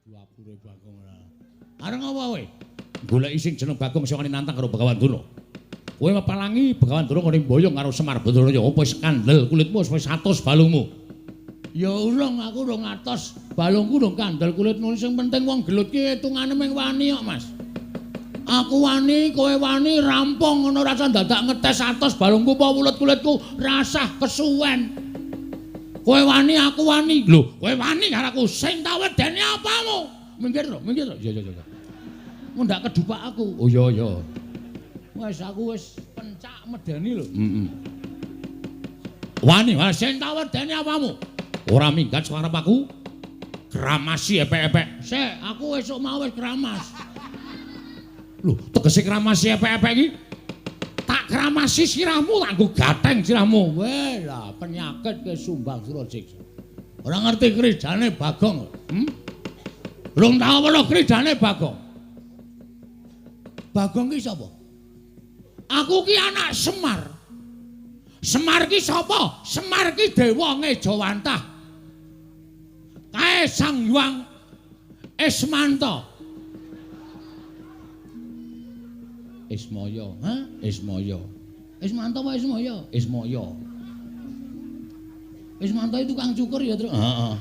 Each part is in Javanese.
Dapure Bagong ora. Arep ngapa kowe? Goleki sing jeneng Bagong sing wani nantang karo Begawan Durna. Kowe mepalangi Begawan Durna kene mboyong karo Semar Badranaya, apa wis kandel kulitmu wis 100 balungmu. Ya urung, aku urung atos. Balungku urung kandel kulitmu. Sing penting wong gelut ki hitungane mung wani kok, Mas. Aku wani, kowe wani, rampung ngono rasa dadak ngetes atos balungku apa wulet kulitku, rasah kesuwen. Kowe wani, aku wani. Lho, kowe wani karo aku, sing tak wedeni apamu? Minggir to, minggir to. Iya, iya, iya. Mundak kedupak aku. Oh iya, iya. Wis aku wis pencak medeni lho. Heeh. Wani, wah sing tak wedeni apamu? Ora minggat saka aku. Kramasi epek-epek. Sik, aku esuk mau wis kramas. Lho, tegese kramasi epek-epek iki? Tak kramasi sirahmu, tak nggo gatheng sirahmu. Weh lah, penyakit ke Sumbang Surajiksa. Ora ngerti kridane Bagong. Rung tau weruh kridane Bagong. Bagong ki sapa? Aku ki anak Semar. Semar ki sapa? Semar ki dewa ngejawantah. Kae Sang Hyang Ismanta. Ismaya, ha? Ismaya. Ismanta apa Ismaya? Ismaya. Ismanta itu tukang cukur ya, Truk? Heeh.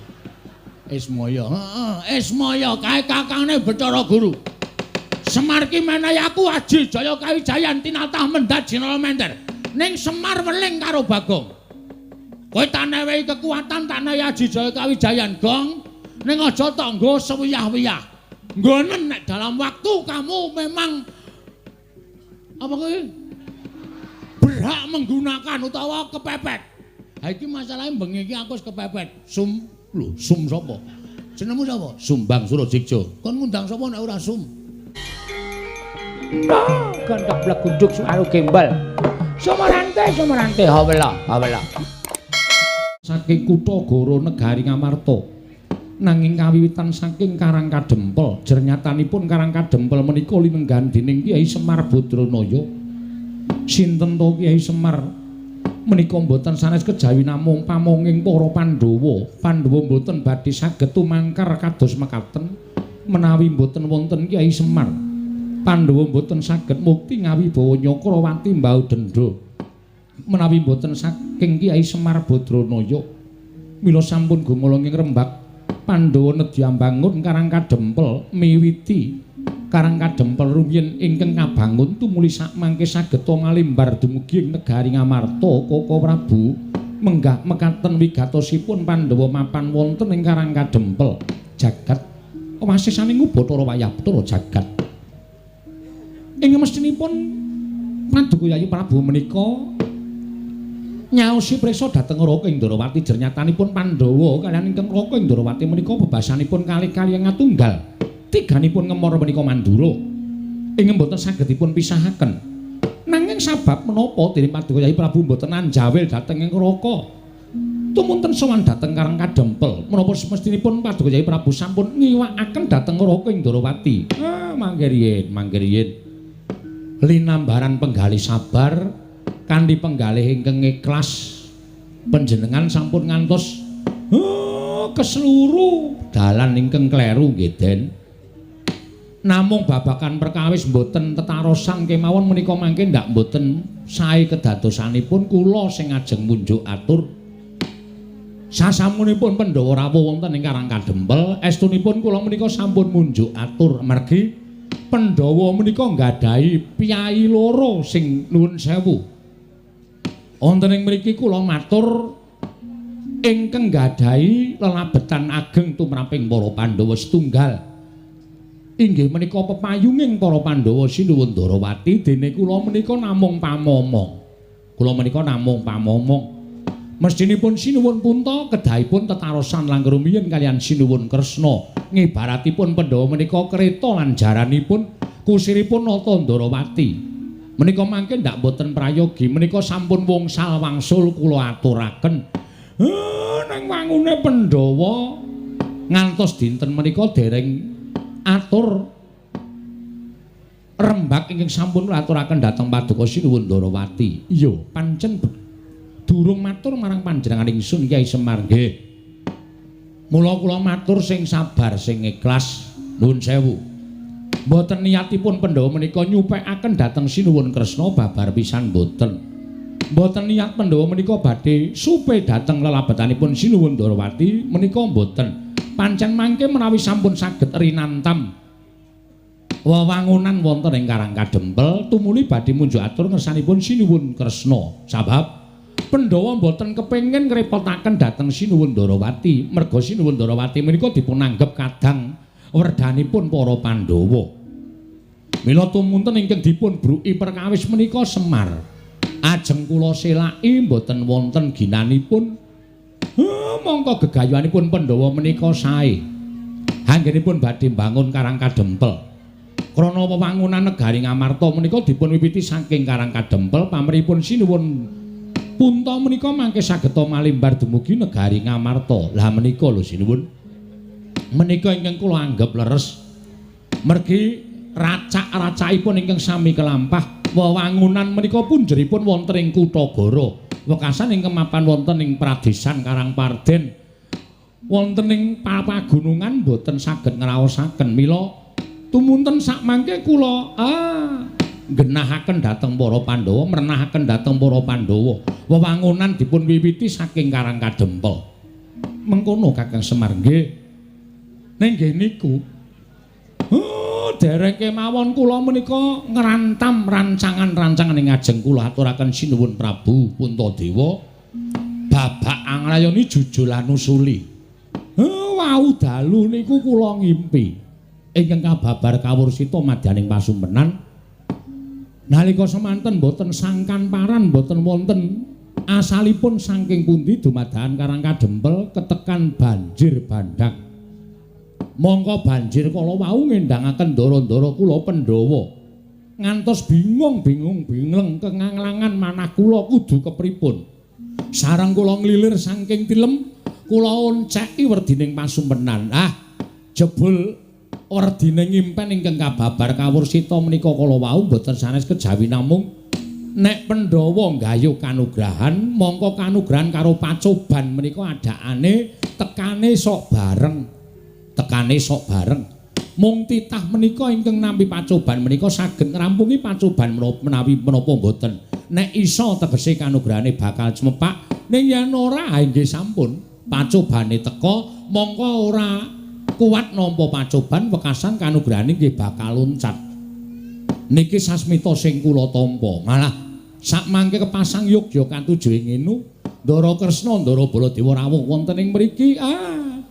Ismaya, heeh. Ismaya kae kakangne Bathara Guru. Semar ki menehi aku aji jaya kawijayan tinatah mendhat jinala mender. Ning Semar weling karo Bagong. Kowe tak newehi kekuatan, tak newehi aji jaya kawijayan, Gong. Ning aja tok nggo sewiyah-wiyah. Nggonen nek dalam waktu kamu memang apa kuwi? Berhak menggunakan utawa kepepet. Ha iki masalahe bengi iki aku wis kepepet. Sum, lho, sum sapa? Jenengmu sapa? Sumbang Surajiksa. Kon ngundang sapa nek ora Sum? Gendok blegunduk suaru gembel. Sumarante, sumarante, hawela, hawela. Saking kutha Goro negari Ngamarta. Nanging kawiwitan saking Karang Kadempel, jernyatanipun Karang Kadempel menika linenggahan dening Kyai Semar Badranaya. Sinten to Kyai Semar? Menika mboten sanes kejawi namung pamonging para Pandhawa. Pandhawa mboten badhe saged tumangkar kados mekaten menawi mboten wonten Kyai Semar. Pandhawa mboten saged mukti ngawibawa Nyakrawati mbau dendha menawi mboten saking Kyai Semar Badranaya. Mila sampun gumolong ing rembag Pandhawa nedya mbangun Karang Kadempel miwiti Karang Kadempel rumiyin ingkang kabangun tumuli sakmangke saged malimbar dumugi ing negari Ngamarta. Koko Prabu menggah mekaten wigatosipun Pandhawa mapan wonten ing Karang Kadempel jagat wasisaning Ubathara wayah Bathara jagat. Ing mestinipun Paduka Yayi Prabu menika nyaosi prisa dhateng Raka Indrawati. Jernyatanipun Pandhawa kaliyan ingkang Raka Indrawati menika bebasanipun kalih-kalih ngatunggal. Tiganipun ngemor menika mandura. Ing mboten saged dipun pisahaken. Nanging sabab menapa dening Paduka Yayi Prabu mboten anjawil dhateng ing Raka? Tumunten sowan dhateng Karang Kadempel. Menapa semestinipun Paduka Yayi Prabu sampun ngiwakaken dhateng Raka Indrawati? Ah, mangke riyin, mangke riyin. Linambaran penggalih sabar kanthi penggalih ingkang ikhlas panjenengan sampun ngantos keseluruh dalan ingkang kleru nggih Den. Namung babagan perkawis mboten tetarosan kemawon menika mangke ndak mboten sae kedadosanipun kula sing ajeng munjuk atur. Sasampunipun Pandhawa rawuh wonten ing Karang Kadempel, estunipun kula menika sampun munjuk atur mergi Pandhawa menika nggadahi piyayi loro sing nuwun sewu. Wonten ing mriki kula matur ingkang nggadahi lelabetan ageng tumraping para Pandhawa setunggal. Inggih menika pepayunging para Pandhawa Sinuwun Darawati, dene kula menika namung pamomong. Kula menika namung pamomong. Mestinipun Sinuwun Punta kedahipun tetarosan langkung rumiyin kaliyan Sinuwun Kresna. Ngibaratipun Pandhawa menika kereta lan jaranipun kusiripun Nata Ndarawati. Menika mangke ndak mboten prayogi, menika sampun wungsal wangsul kula aturaken. Ning wangune Pandhawa ngantos dinten menika dereng atur rembag ingkang sampun kula aturaken dhateng Paduka Sinuwun Ndarawati. Iya, pancen durung matur marang panjenengan ingsun Kyai Semar nggih. Mula kula matur sing sabar, sing ikhlas, nuwun sewu. Mboten niatipun Pandhawa menika nyupekaken dhateng Sinuwun Kresna babar pisan mboten. Mboten niat Pandhawa menika badhe supe dhateng lelabetanipun Sinuwun Ndorowati menika mboten. Pancen mangke menawi sampun saged rinantam wewangunan wonten ing Karang Kadempel tumuli badhe munjuk atur ngersanipun Sinuwun Kresna. Sabab Pandhawa mboten kepengin ngrepotaken dhateng Sinuwun Ndorowati, merga Sinuwun Ndorowati menika dipunanggep kadang werdanipun para Pandhawa. Mila tumunten ingkang dipun bruki perkawis menika Semar. Ajeng kula selaki mboten wonten ginanipun. Mongko gegayuhanipun Pandhawa menika sae. Anggenipun badhe mbangun Karang Kadempel. Krana wewangunan negari Ngamarta menika dipun wiwiti saking Karang Kadempel, pamrihipun Sinuwun Punta menika mangke sageta malimbar dumugi negari Ngamarta. Lah menika lho Sinuwun. Menika ingkang kula anggep leres. Mergi racak-racakipun ingkang sami kelampah wewangunan menika punjeripun wonten ing Kutagara. Wekasan ingkang mapan wonten ing pradesan Karangparden. Wonten ing pagunungan boten saged ngraosaken. Mila tumunten sakmangke kula genahaken dhateng para Pandhawa, merenahaken dhateng para Pandhawa. Wewangunan dipun wiwiti saking Karang Kadempel. Mengkono Kakang Semar nggih. Ning nggih niku. Dereng kemawon kula menika ngrantam rancangan-rancangan ing ngajeng kula aturaken Sinuwun Prabu Puntadewa. Babak anglayoni jujulan usuli. Wau dalu niku kula ngimpi ingkang kababar kawursita madyaning pasumpenan. Nalika semanten boten sangkan paran, boten wonten asalipun saking pundi dumadakan Karang Kadempel ketekan banjir bandhang. Mongko banjir kala wau ngendangaken ndara-ndara kula Pandhawa. Ngantos bingung-bingung bingleng kenganglangan manah kula kudu kepripun. Sareng kula nglilir saking tilem, kula onceki werdining pasumpenan. Ah, jebul werdine ngimpen ingkang kababar kawursita menika kala wau boten sanes kejawi namung nek Pandhawa nggayuh kanugrahan, mongko kanugrahan karo pacoban menika adakane tekane sok bareng. Tekane sok bareng. Mung titah menika ingkang nampi pacoban menika saged ngrampungi pacoban menawi menapa mboten. Nek iso tegese kanugrahane bakal cumepak, ning yen ora nggih sampun pacobane teka mongko ora kuat nampa pacoban wekasan kanugrahane nggih bakal loncat. Niki sasmita sing kula tampa. Malah sakmangke kepasang yogya katuju ing ngenu, Ndara Kresna Ndara Baladewa rawuh wonten ing mriki,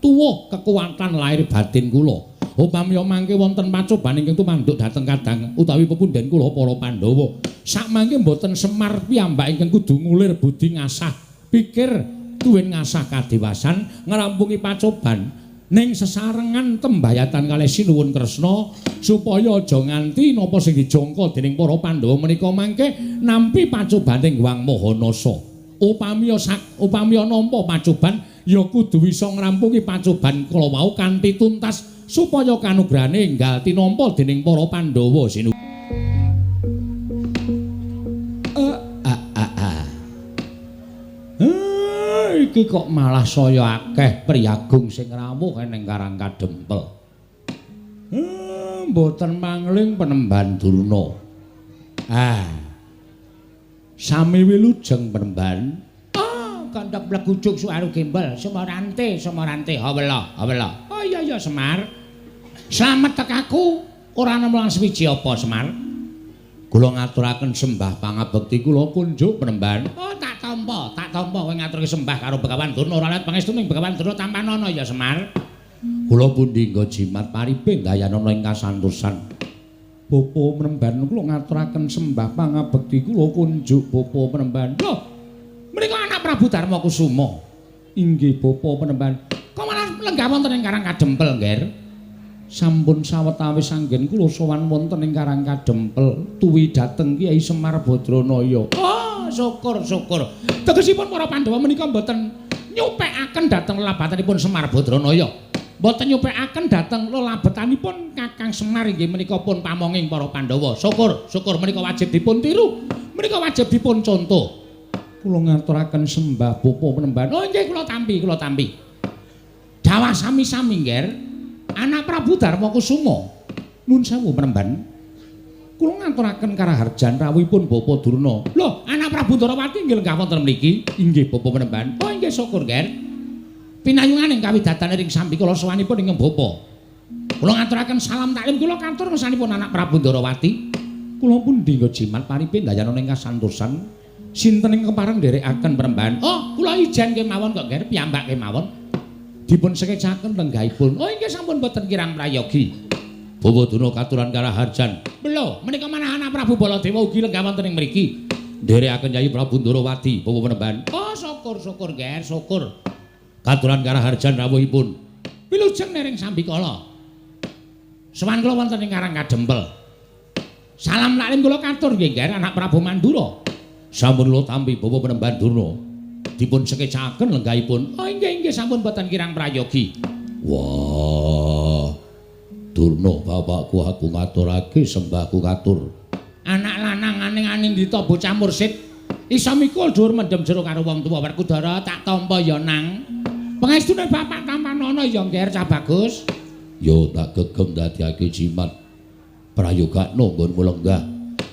tuwuh kekuatan lahir batin kula. Upami mangke wonten pacoban ingkang tumanduk dhateng kadang utawi pepundhen kula para Pandhawa. Sakmangke mboten Semar piyambak ingkang kudu ngulir budi ngasah pikir tuwin ngasah kadewasan ngrampungi pacoban ning sesarengan tembayatan kalih Sinuwun Kresna supaya aja nganti napa sing dijangka dening para Pandhawa menika mangke nampi pacobane Hyang Mahanasa. Upami nampa pacoban ya kudu bisa ngrampungi pacoban kala wau kanthi tuntas supaya kanugrahane enggal tinampa dening para Pandhawa. Sinuwun. Iki kok malah saya akeh priyagung sing rawuh ning Karang Kadempel. Mboten mangling penemban Durna. Ah. Sami wilujeng penemban. Kandhak blegujuk suaru gembel, Sumarante, Sumarante, hawela, hawela. Oh iya iya Semar. Slamet tekaku ora nemu suwiji apa Semar? Kula ngaturaken sembah pangabekti kula kunjuk penemban. Oh tak tampa, tak tampa kowe ngaturke sembah karo Begawan Durna ora let pangestu ning Begawan Durna tampanana ya Semar. Kula pundi nggo jimat paripe gayanana ing kasantosan. Bapa penemban kula ngaturaken sembah pangabekti kula kunjuk bapa penemban. Lho, menika anak Prabu Darma Kusuma. Inggih bapa penemban. Kok malah lenggah wonten ing Karang Kadempel, Ngger? Sampun sawetawis anggen kula sowan wonten ing Karang Kadempel tuwi dhateng Kyai Semar Badranaya. Oh, syukur syukur. Tegesipun para Pandhawa menika mboten nyupekaken dhateng lelabatanipun Semar Badranaya. Mboten nyupekaken dhateng lelabetanipun Kakang Semar inggih menika pun pamonging para Pandhawa. Syukur, syukur menika wajib dipun tiru. Menika wajib dipun contoh. Kula ngaturaken sembah bapa penemban. Oh nggih kula tampi, kula tampi. Dawah sami-sami, Ngger. Anak Prabu Darma Kusuma. Nun sewu Penemban. Kula ngaturaken karaharjan rawuhipun Bapak Durna. Lho, anak Prabu Ndarawati inggih lenggah wonten mriki. Inggih Bapak Penemban. Oh inggih syukur, Ngger. Pinayungan ing kawidatan ring sambikala sowanipun ingkang Bapak. Kula ngaturaken salam taklim kula katur ngersanipun anak Prabu Ndarawati. Kula pun dinggo jimat paripe ndayana ing kasantosan. Sinten ing kepareng nderekaken Penemban? Oh, kula ijen kemawon kok, Ngger, piyambak kemawon. Dipun sekecaken lenggahipun. Oh inggih sampun boten kirang prayogi. Bawa Durna katuran karaharjan. Lho, menika manah anak Prabu Baladewa ugi lenggah wonten ing mriki. Nderekaken Yayi Prabu Ndarawati, Bapak Penemban. Oh, syukur syukur, Ger, syukur. Katuran karaharjan rawuhipun. Wilujeng nering sambikala. Sowan kula wonten ing Karang Kadempel. Salam taklim kula katur nggih, Ger, anak Prabu Mandura. Sampun kula tampi Bapak Penemban Durna. Dipun sekecaken lenggahipun. Oh inggih inggih sampun boten kirang prayogi. Wah. Durna bapakku aku ngaturake sembahku katur. Anak lanang aning-aning dita bocah mursid iso mikul dhuwur mendem jero karo wong tuwa. Werkudara tak tampa ya nang. Pangestune bapak tampanana ya Ngger cah bagus. Yo tak gegem dadiake jimat. Prayogakno nggonmu lenggah.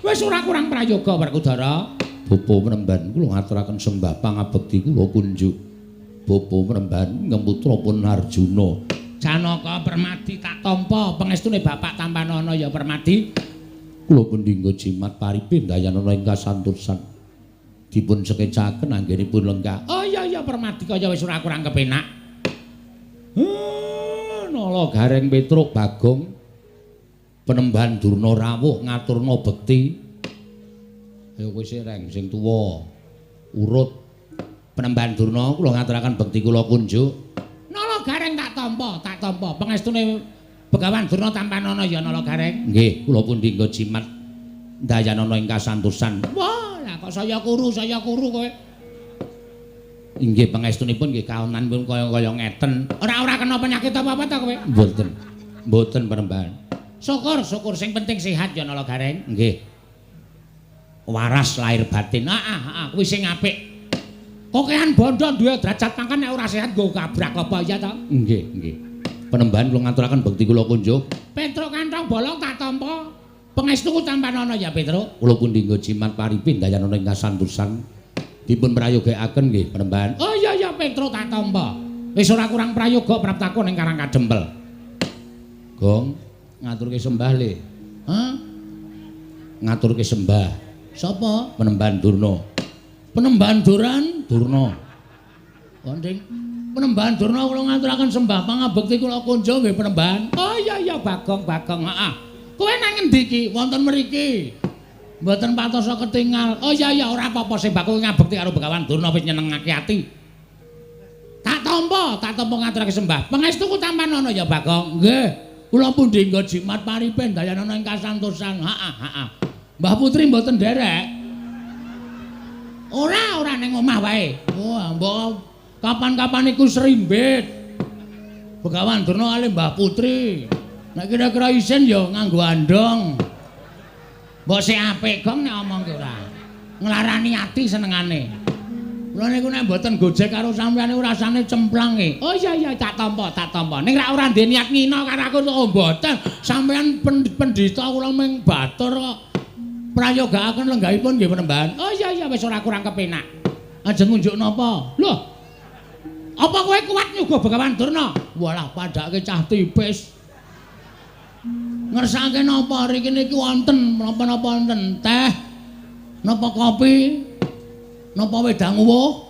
Wis ora kurang prayoga Werkudara. Bapa Penemban kula ngaturaken sembah pangabekti kula kunjuk. Bapa Penemban ngemputra pun Arjuna. Janaka Permadi tak tampa pangestune bapak tampanana ya Permadi. Kula pun dinggo jimat paripe ndayanana ing kasantosan. Dipun sekecaken anggenipun lenggah. Oh iya iya Permadi kaya wis ora kurang kepenak. Nala Gareng Petruk Bagong Penemban Durna rawuh ngaturna bekti. Ayo kowe sing sing tuwa urut. Penemban Durna kula ngaturaken bekti kula kunjuk. Nala Gareng tak tampa, tak tampa. Pangestune Begawan Durna tampanana ya Nala Gareng. Nggih, kula pun dinggo jimat ndayanana ing kasantosan. Wah, lah kok saya kuru kowe. Inggih pangestunipun nggih kaonanipun kaya-kaya ngeten. Ora-ora kena penyakit apa-apa ta kowe? Mboten. Mboten Penemban. Syukur, syukur sing penting sehat ya Nala Gareng. Nggih. Waras lahir batin. Heeh, heeh, kuwi sing apik. Kokean bondo duwe derajat pangkat nek ora sehat nggo kabrak apa ya ta? Nggih, nggih. Penemban kula ngaturaken bekti kula kunjuk. Petruk kantong bolong tak tampa. Pangestuku tampanana ya Petruk. Kula pun dinggo jimat paripe ndayanana ing kasantosan. Dipun prayogakaken nggih Penemban. Oh iya iya Petruk tak tampa. Wis ora kurang prayoga praptaku ning Karang Kadempel. Gong, ngaturke sembah le. Hah? Ngaturke sembah. Sapa? Penemban Durna. Penemban Duran Durna. Konding. Penemban Durna kula ngaturaken sembah pangabekti kula kunjung nggih Penemban. Oh iya iya Bagong Bagong heeh. Kowe nang ngendi iki? Wonten mriki. Mboten patosa ketingal. Oh iya iya ora apa-apa sembahku ngabekti karo Begawan Durna wis nyenengake ati. Tak tampa ngaturake sembah. Pangestuku tampanana ya Bagong. Nggih. Kula pun dinggo jimat paripe ndayanana ing kasantosan. Heeh heeh. Mbah Putri mboten nderek. Ora, ora ning omah wae. Wah, mbok kapan-kapan iku serimbit. Begawan Durna kalih Mbah Putri. Nek kira-kira isin ya nganggo andong. Mbok sik apik gong nek omongke ora. Nglarani ati senengane. Kula niku nek mboten gojek karo sampeyan niku rasane cemplang e. Oh iya iya tak tampa, tak tampa. Ning rak ora ndek niat ngina karo aku oh mboten. Sampeyan pendhita kula ming batur kok. Prayogakaken lenggahipun nggih Penemban. Oh iya iya wis ora kurang kepenak. Ajeng ngunjuk napa? Lho. Apa kowe kuat nyuguh Begawan Durna? Walah padake cah tipis. Ngersake napa riki niki wonten napa-napa wonten teh, napa kopi, napa wedang uwuh?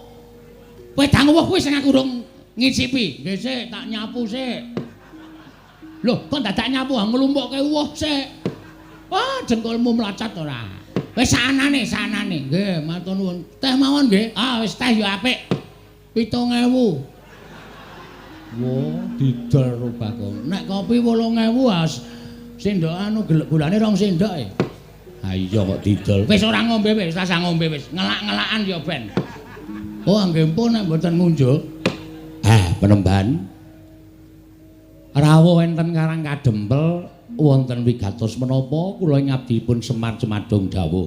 Wedang uwuh kuwi sing aku urung ngicipi. Nggih sik tak nyapu sik. Lho, kok dadak nyapu nglumpukke uwuh sik. Wah, dengkulmu mlacat ora. Wis sanane, sanane. Nggih, matur nuwun. Teh mawon nggih. Ah, wis teh ya apik. 7.000. Wah, didol ro Bagong. Nek kopi 8.000 as sendok anu gulane 2 sendok e. Ha iya kok didol. Wis ora ngombe wis, rasah ngombe wis. Ngelak-ngelakan ya ben. Oh, nggih pun nek mboten ngunjuk. Ah, Penemban. Rawuh enten Karang Kadempel wonten wigatos menapa kula ngabdipun Semar Cemadung dawuh.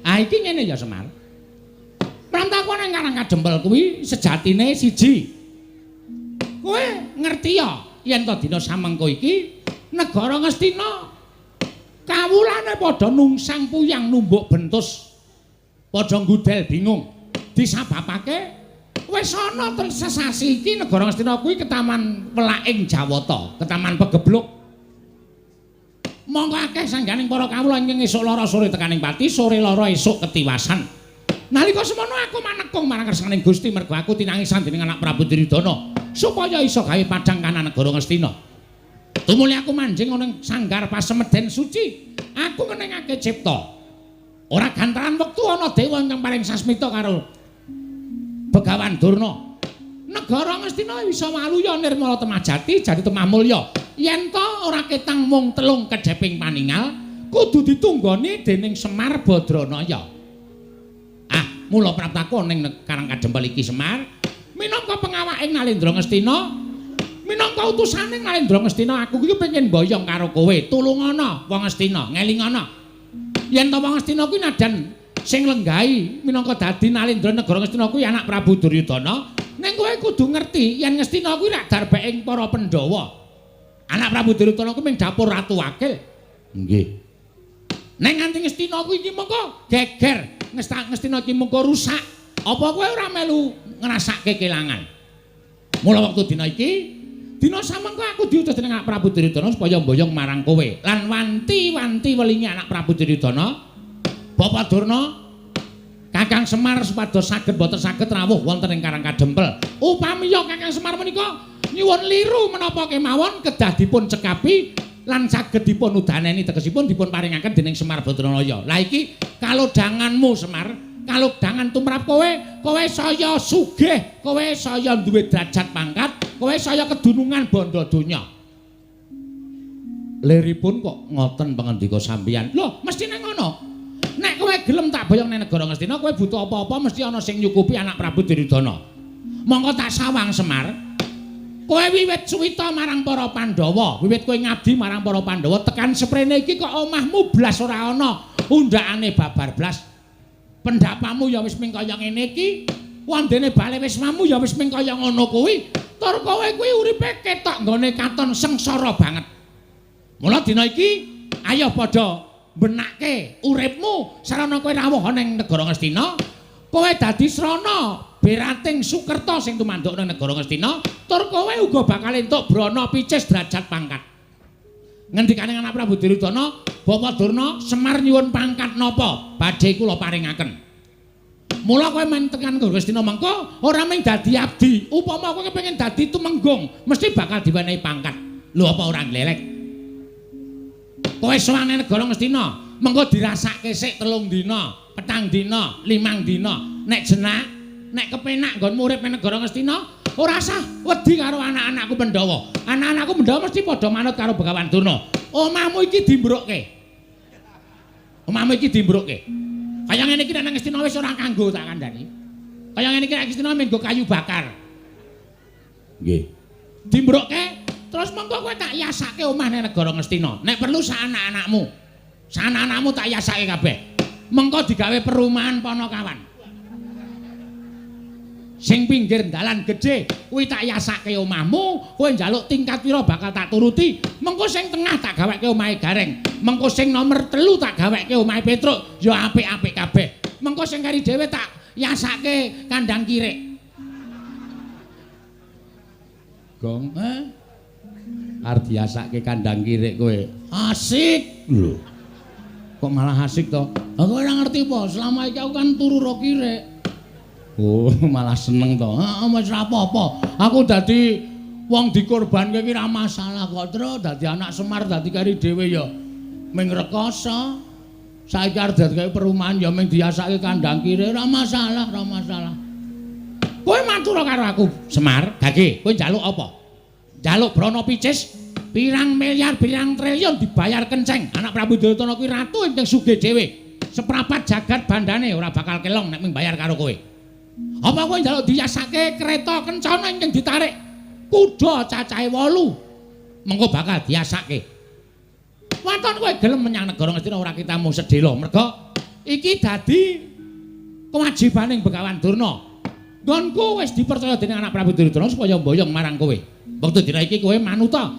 Ah iki ngene ya Semar. Prantakon ing Karang Kadempel kuwi sejatine siji. Kowe ngerti ya yen to dina samengko iki negara Ngastina kawulane padha nungsang puyang numbuk bentus. Padha nggudel bingung. Disababake wis ana sesasi iki negara Ngastina kuwi ketaman welaking Jawata, ketaman pegebluk. Monggo akeh sangganing para kawula ingkang esuk lara sore tekaning pati, sore lara esuk ketiwasan. Nalika semono aku manekung marang kersaning Gusti mergo aku tinangisan dening anak Prabu Duryudana supaya iso gawe padhang kanan negara Ngastina. Tumuli aku manjing ana ing sanggar pasemeden suci, aku ngeningake cipta. Ora gantaran wektu ana dewa ingkang paring sasmita karo Begawan Durna. Negara Ngastina bisa waluya nirmala temah jati jati temah mulya. Yen to ora ketang mung telung kedheping paningal, kudu ditunggoni dening Semar Badranaya. Ah, mula praptaku ning Karang Kadempel iki Semar, minangka pengawaking Nalendra Ngastina, minangka utusane Nalendra Ngastina, aku iki pengen mboyong karo kowe. Tulungana wong Ngastina, ngelingana. Yen to wong Ngastina kuwi nadan sing lenggahi minangka dadi Nalendra negara Ngastina kuwi anak Prabu Duryudana, ning kowe kudu ngerti yen Ngastina kuwi rak darbeking para Pandhawa. Anak Prabu Duryudana kuwi ming dapur ratu wakil. Nggih. Ning nganti Ngastina kuwi iki mengko geger, Ngastina iki mengko rusak. Apa kowe ora melu ngrasake kelangan? Mula wektu dina iki, dina samengko aku diutus dening anak Prabu Duryudana supaya mboyong marang kowe. Lan wanti-wanti welingi anak Prabu Duryudana, Bapak Durna, Kakang Semar supados saged boten saged rawuh wonten ing Karang Kadempel. Upamiya Kakang Semar menika nyuwun liru menapa kemawon kedah dipun cekapi lan saged dipun udaneni, tegesipun dipun paringaken dening Semar Badranaya. Lah iki kalodhanganmu Semar, kalodhangan tumrap kowe, kowe saya sugih, kowe saya duwe derajat pangkat, kowe saya kedunungan bondo donya. Liripun kok ngoten pangandika sampeyan? Lho, mestine ngono. Nek kowe gelem tak boyong ning negara Ngastina, kowe butuh apa-apa mesti ana sing nyukupi anak Prabu Duryudana. Monggo tak sawang Semar. Kowe wiwit suwita marang para Pandhawa, wiwit kowe ngabdi marang para Pandhawa tekan seprene iki kok omahmu blas ora ana, undhakane babar blas. Pendapamu ya wis ming kaya ngene iki, wandene bale wismamu ya wis ming kaya ngono kuwi. Tur kowe kuwi uripe ketok nggone katon sengsara banget. Mula dina iki ayo padha benake uripmu sarana kowe rawuh ana ing negara Ngastina, kowe dadi srana berating Sukerta sing tumanduk nang negara Ngastina, tur kowe uga bakal entuk brana picis derajat pangkat. Ngendikane anak Prabu Duryudana, Bapak Durna, Semar nyuwun pangkat napa badhe kula paringaken. Mula kowe men tekan Ngastina mengko ora mung dadi abdi, upama kowe kepengin dadi tumenggung mesti bakal diwenehi pangkat. Lho apa ora glelek? Kowe sowan nang negara Ngastina, mengko dirasake sik 3 dina, 4 dina, 5 dina. Nek jenak, nek kepenak nggonmu urip nang negara Ngastina, ora usah wedi karo anak-anakku Pandhawa. Anak-anakku Pandhawa mesti padha manut karo Begawan Durna. Omahmu iki dimbrukke. Omahmu iki dimbrukke. Kaya ngene iki nek nang Ngastina wis ora kanggo tak kandhani. Kaya ngene iki nek Ngastina mung nggo kayu bakar. Nggih. Dimbrukke terus mengko kowe tak yasake omah nang negara Ngastina. Nek perlu sak anak-anakmu. Sak anak-anakmu tak yasake kabeh. Mengko digawe perumahan Ponokawan. Sing pinggir dalan gedhe kuwi tak yasake omahmu, kowe njaluk tingkat pira bakal tak turuti. Mengko sing tengah tak gaweke omahe Gareng. Mengko sing nomor 3 tak gaweke omahe Petruk, ya apik-apik kabeh. Mengko sing kari dhewe tak yasake kandang kirik. Gong, eh? Arep diasake kandang kirik kowe. Asik lho. Kok malah asik to? Aku ora ngerti apa, selama iki aku kan turu ro kirik. Oh, malah seneng to. Heeh, wis ora apa-apa. Aku dadi wong dikorbanke iki ora masalah kok, Tru. Dadi anak Semar dadi kari dhewe ya ming rekoso. Saiki arep dadi perumahan ya ming diasake kandang kirik, ora masalah, ora masalah. Kowe matur karo aku, Semar, gage, kowe njaluk apa? Njaluk brana picis pirang miliar, pirang triliun dibayar kenceng. Anak Prabu Duryudana kuwi ratu ingkang sugih dhewe. Seprapat jagat bandane ora bakal kelong nek ming bayar karo kowe. Apa kowe njaluk diyasake kereta kencana ingkang ditarik kuda cacahe 8? Mengko bakal diasake. Waton kowe gelem menyang negara Ngastina ora kitamu sedhela, merga iki dadi kewajibaning Begawan Durna. Nggonku wis dipercaya dening anak Prabu Duryudana supaya mboyong marang kowe. Wektu dina iki kowe manuta.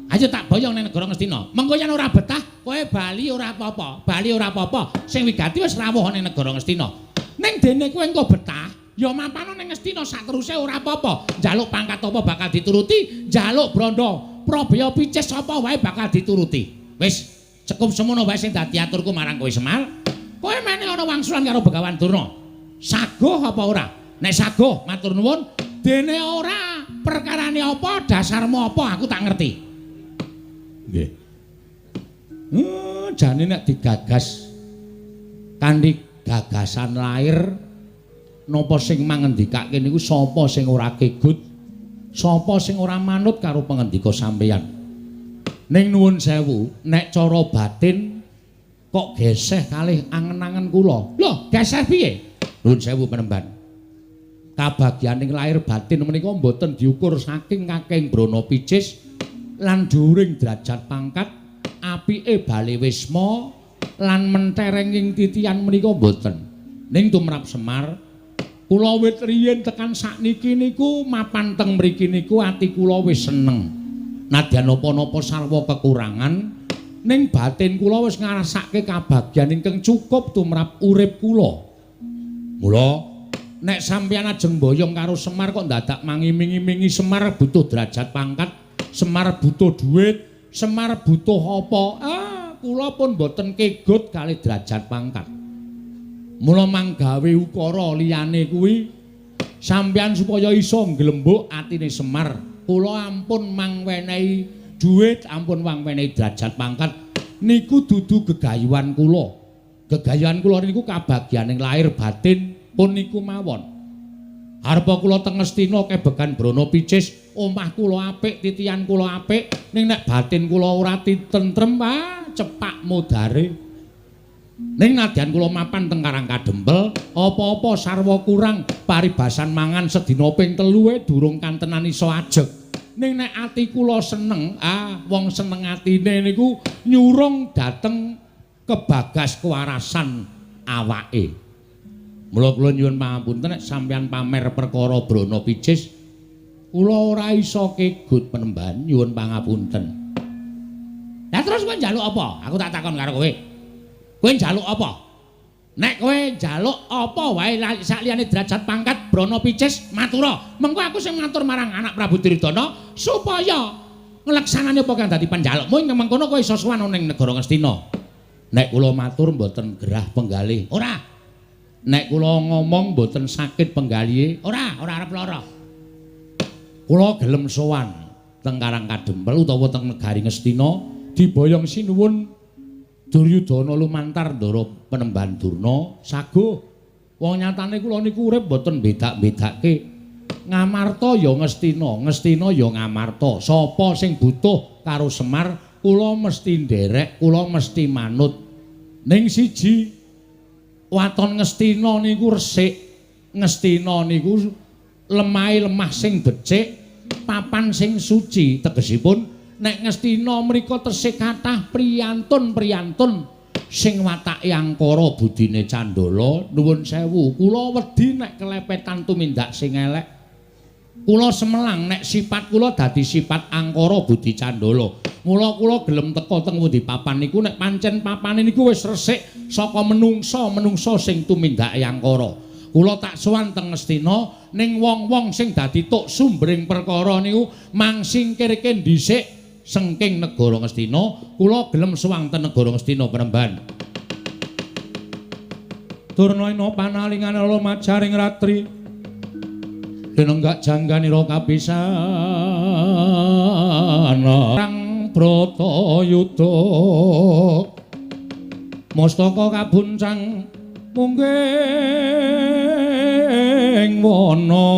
Ayo tak boyong ning negara Ngastina. Mengko yen ora betah, kowe bali ora apa-apa. Bali ora apa-apa. Sing wigati wis rawuh ning negara Ngastina. Ning dene kowe engko betah, ya mapano ning Ngastina sateruse ora apa-apa. Njaluk pangkat apa bakal dituruti, njaluk brandha Probaya picis apa wae bakal dituruti. Wis cukup semono wae sing dadi aturku marang kowe Semar. Kowe mene ana wangsulan karo Begawan Durna. Saguh apa ora? Nek saguh matur nuwun, dene ora perkarane apa, dasarmu apa aku tak ngerti. Nggih. Jane nek digagas kanthi gagasan lair napa sing mangendikake niku sapa sing ora kegut, sapa sing ora manut karo pangendika sampeyan. Ning nuwun sewu, nek cara batin kok geseh kalih angen-angen kula. Lho, geseh piye? Nuwun sewu penemban. Kabagyaning lahir batin menika mboten diukur saking kakeng Brana Picis lan dhuwuring derajat pangkat, apike bale wisma lan menterenging titian menika mboten. Ning tumrap Semar, kula wit riyin tekan sakniki niku mapan teng mriki niku ati kula wis seneng. Nadyan napa-napa sarwa kekurangan, ning batin kula wis ngrasake kabagyan ingkang cukup tumrap urip kula. Mula nek sampeyan ajeng mboyong karo Semar kok dadak mangiming-imingi Semar butuh derajat pangkat, Semar butuh duit, Semar butuh apa? Ah, kula pun mboten kegut kalih derajat pangkat. Mula manggawe ukara liyane kuwi sampeyan supaya iso nglembuk atine Semar, kula ampun mangwenehi duit, ampun mangwenehi derajat pangkat niku dudu gegayuhan kula. Gegayuhan kula niku kabagyaning lahir batin pun niku mawon. Arpa kula teng Ngastina kebegan Brana Picis, omah kula apik, titian kula apik, ning nek batin kula ora titentrem, ah cepak modare. Ning nadyan kula mapan teng Karang Kadempel, apa-apa sarwa kurang, paribasan mangan sedina ping 3 durung kantenan iso ajeg. Ning nek ati kula seneng, ah wong seneng atine niku nyurung dhateng kebagas kewarasan awake. Mula kula nyuwun pangapunten nek sampeyan pamer perkara Brana Picis, kula ora iso kegut penemban, nyuwun pangapunten. Lah terus kowe njaluk apa? Aku tak takon karo kowe. Kowe njaluk apa? Nek kowe njaluk apa wae sakliyane derajat pangkat Brana Picis matura. Mengko aku sing matur marang anak Prabu Duryudana supaya ngleksanani apa kang dadi panjalukmu ing mengkono kowe iso sowan ning negara Ngastina. Nek kula matur mboten gerah penggalih. Ora. Nek kula ngomong mboten sakit penggalihe. Ora, ora arep lara. Kula gelem sowan teng Karang Kadempel utawa teng negari Ngastina diboyong sinuwun Duryudana lumantar ndara penemban Durna saguh. Wong nyatane kula niku urip mboten bedak-bedake. Ngamarta ya Ngastina, Ngastina ya Ngamarta. Sapa sing butuh karo Semar, kula mesti nderek, kula mesti manut. Ning siji waton Ngastina niku resik. Ngastina niku lemahe lemah sing becik, papan sing suci. Tegesipun nek Ngastina mriku tesih kathah priyantun-priyantun sing watake angkara budine candala. Nuwun sewu, kula wedi nek kelepetan tumindak sing elek. Kula semelang nek sifat kula dadi sifat angkara budi candala. Mula kula gelem teka teng pundi papan niku nek pancen papane niku wis resik saka menungsa-menungsa sing tumindake angkara. Kula tak sowan teng Ngastina ning wong-wong sing dadi tuk sumbering perkara niku mangsingkirke dhisik sengking negara Ngastina. Kula gelem sowan teng negara Ngastina penemban. Durna ina panalingan ala majaring ratri linenggak jangganira kabisana Rang Bratayuda mustaka kabuncang mungging wana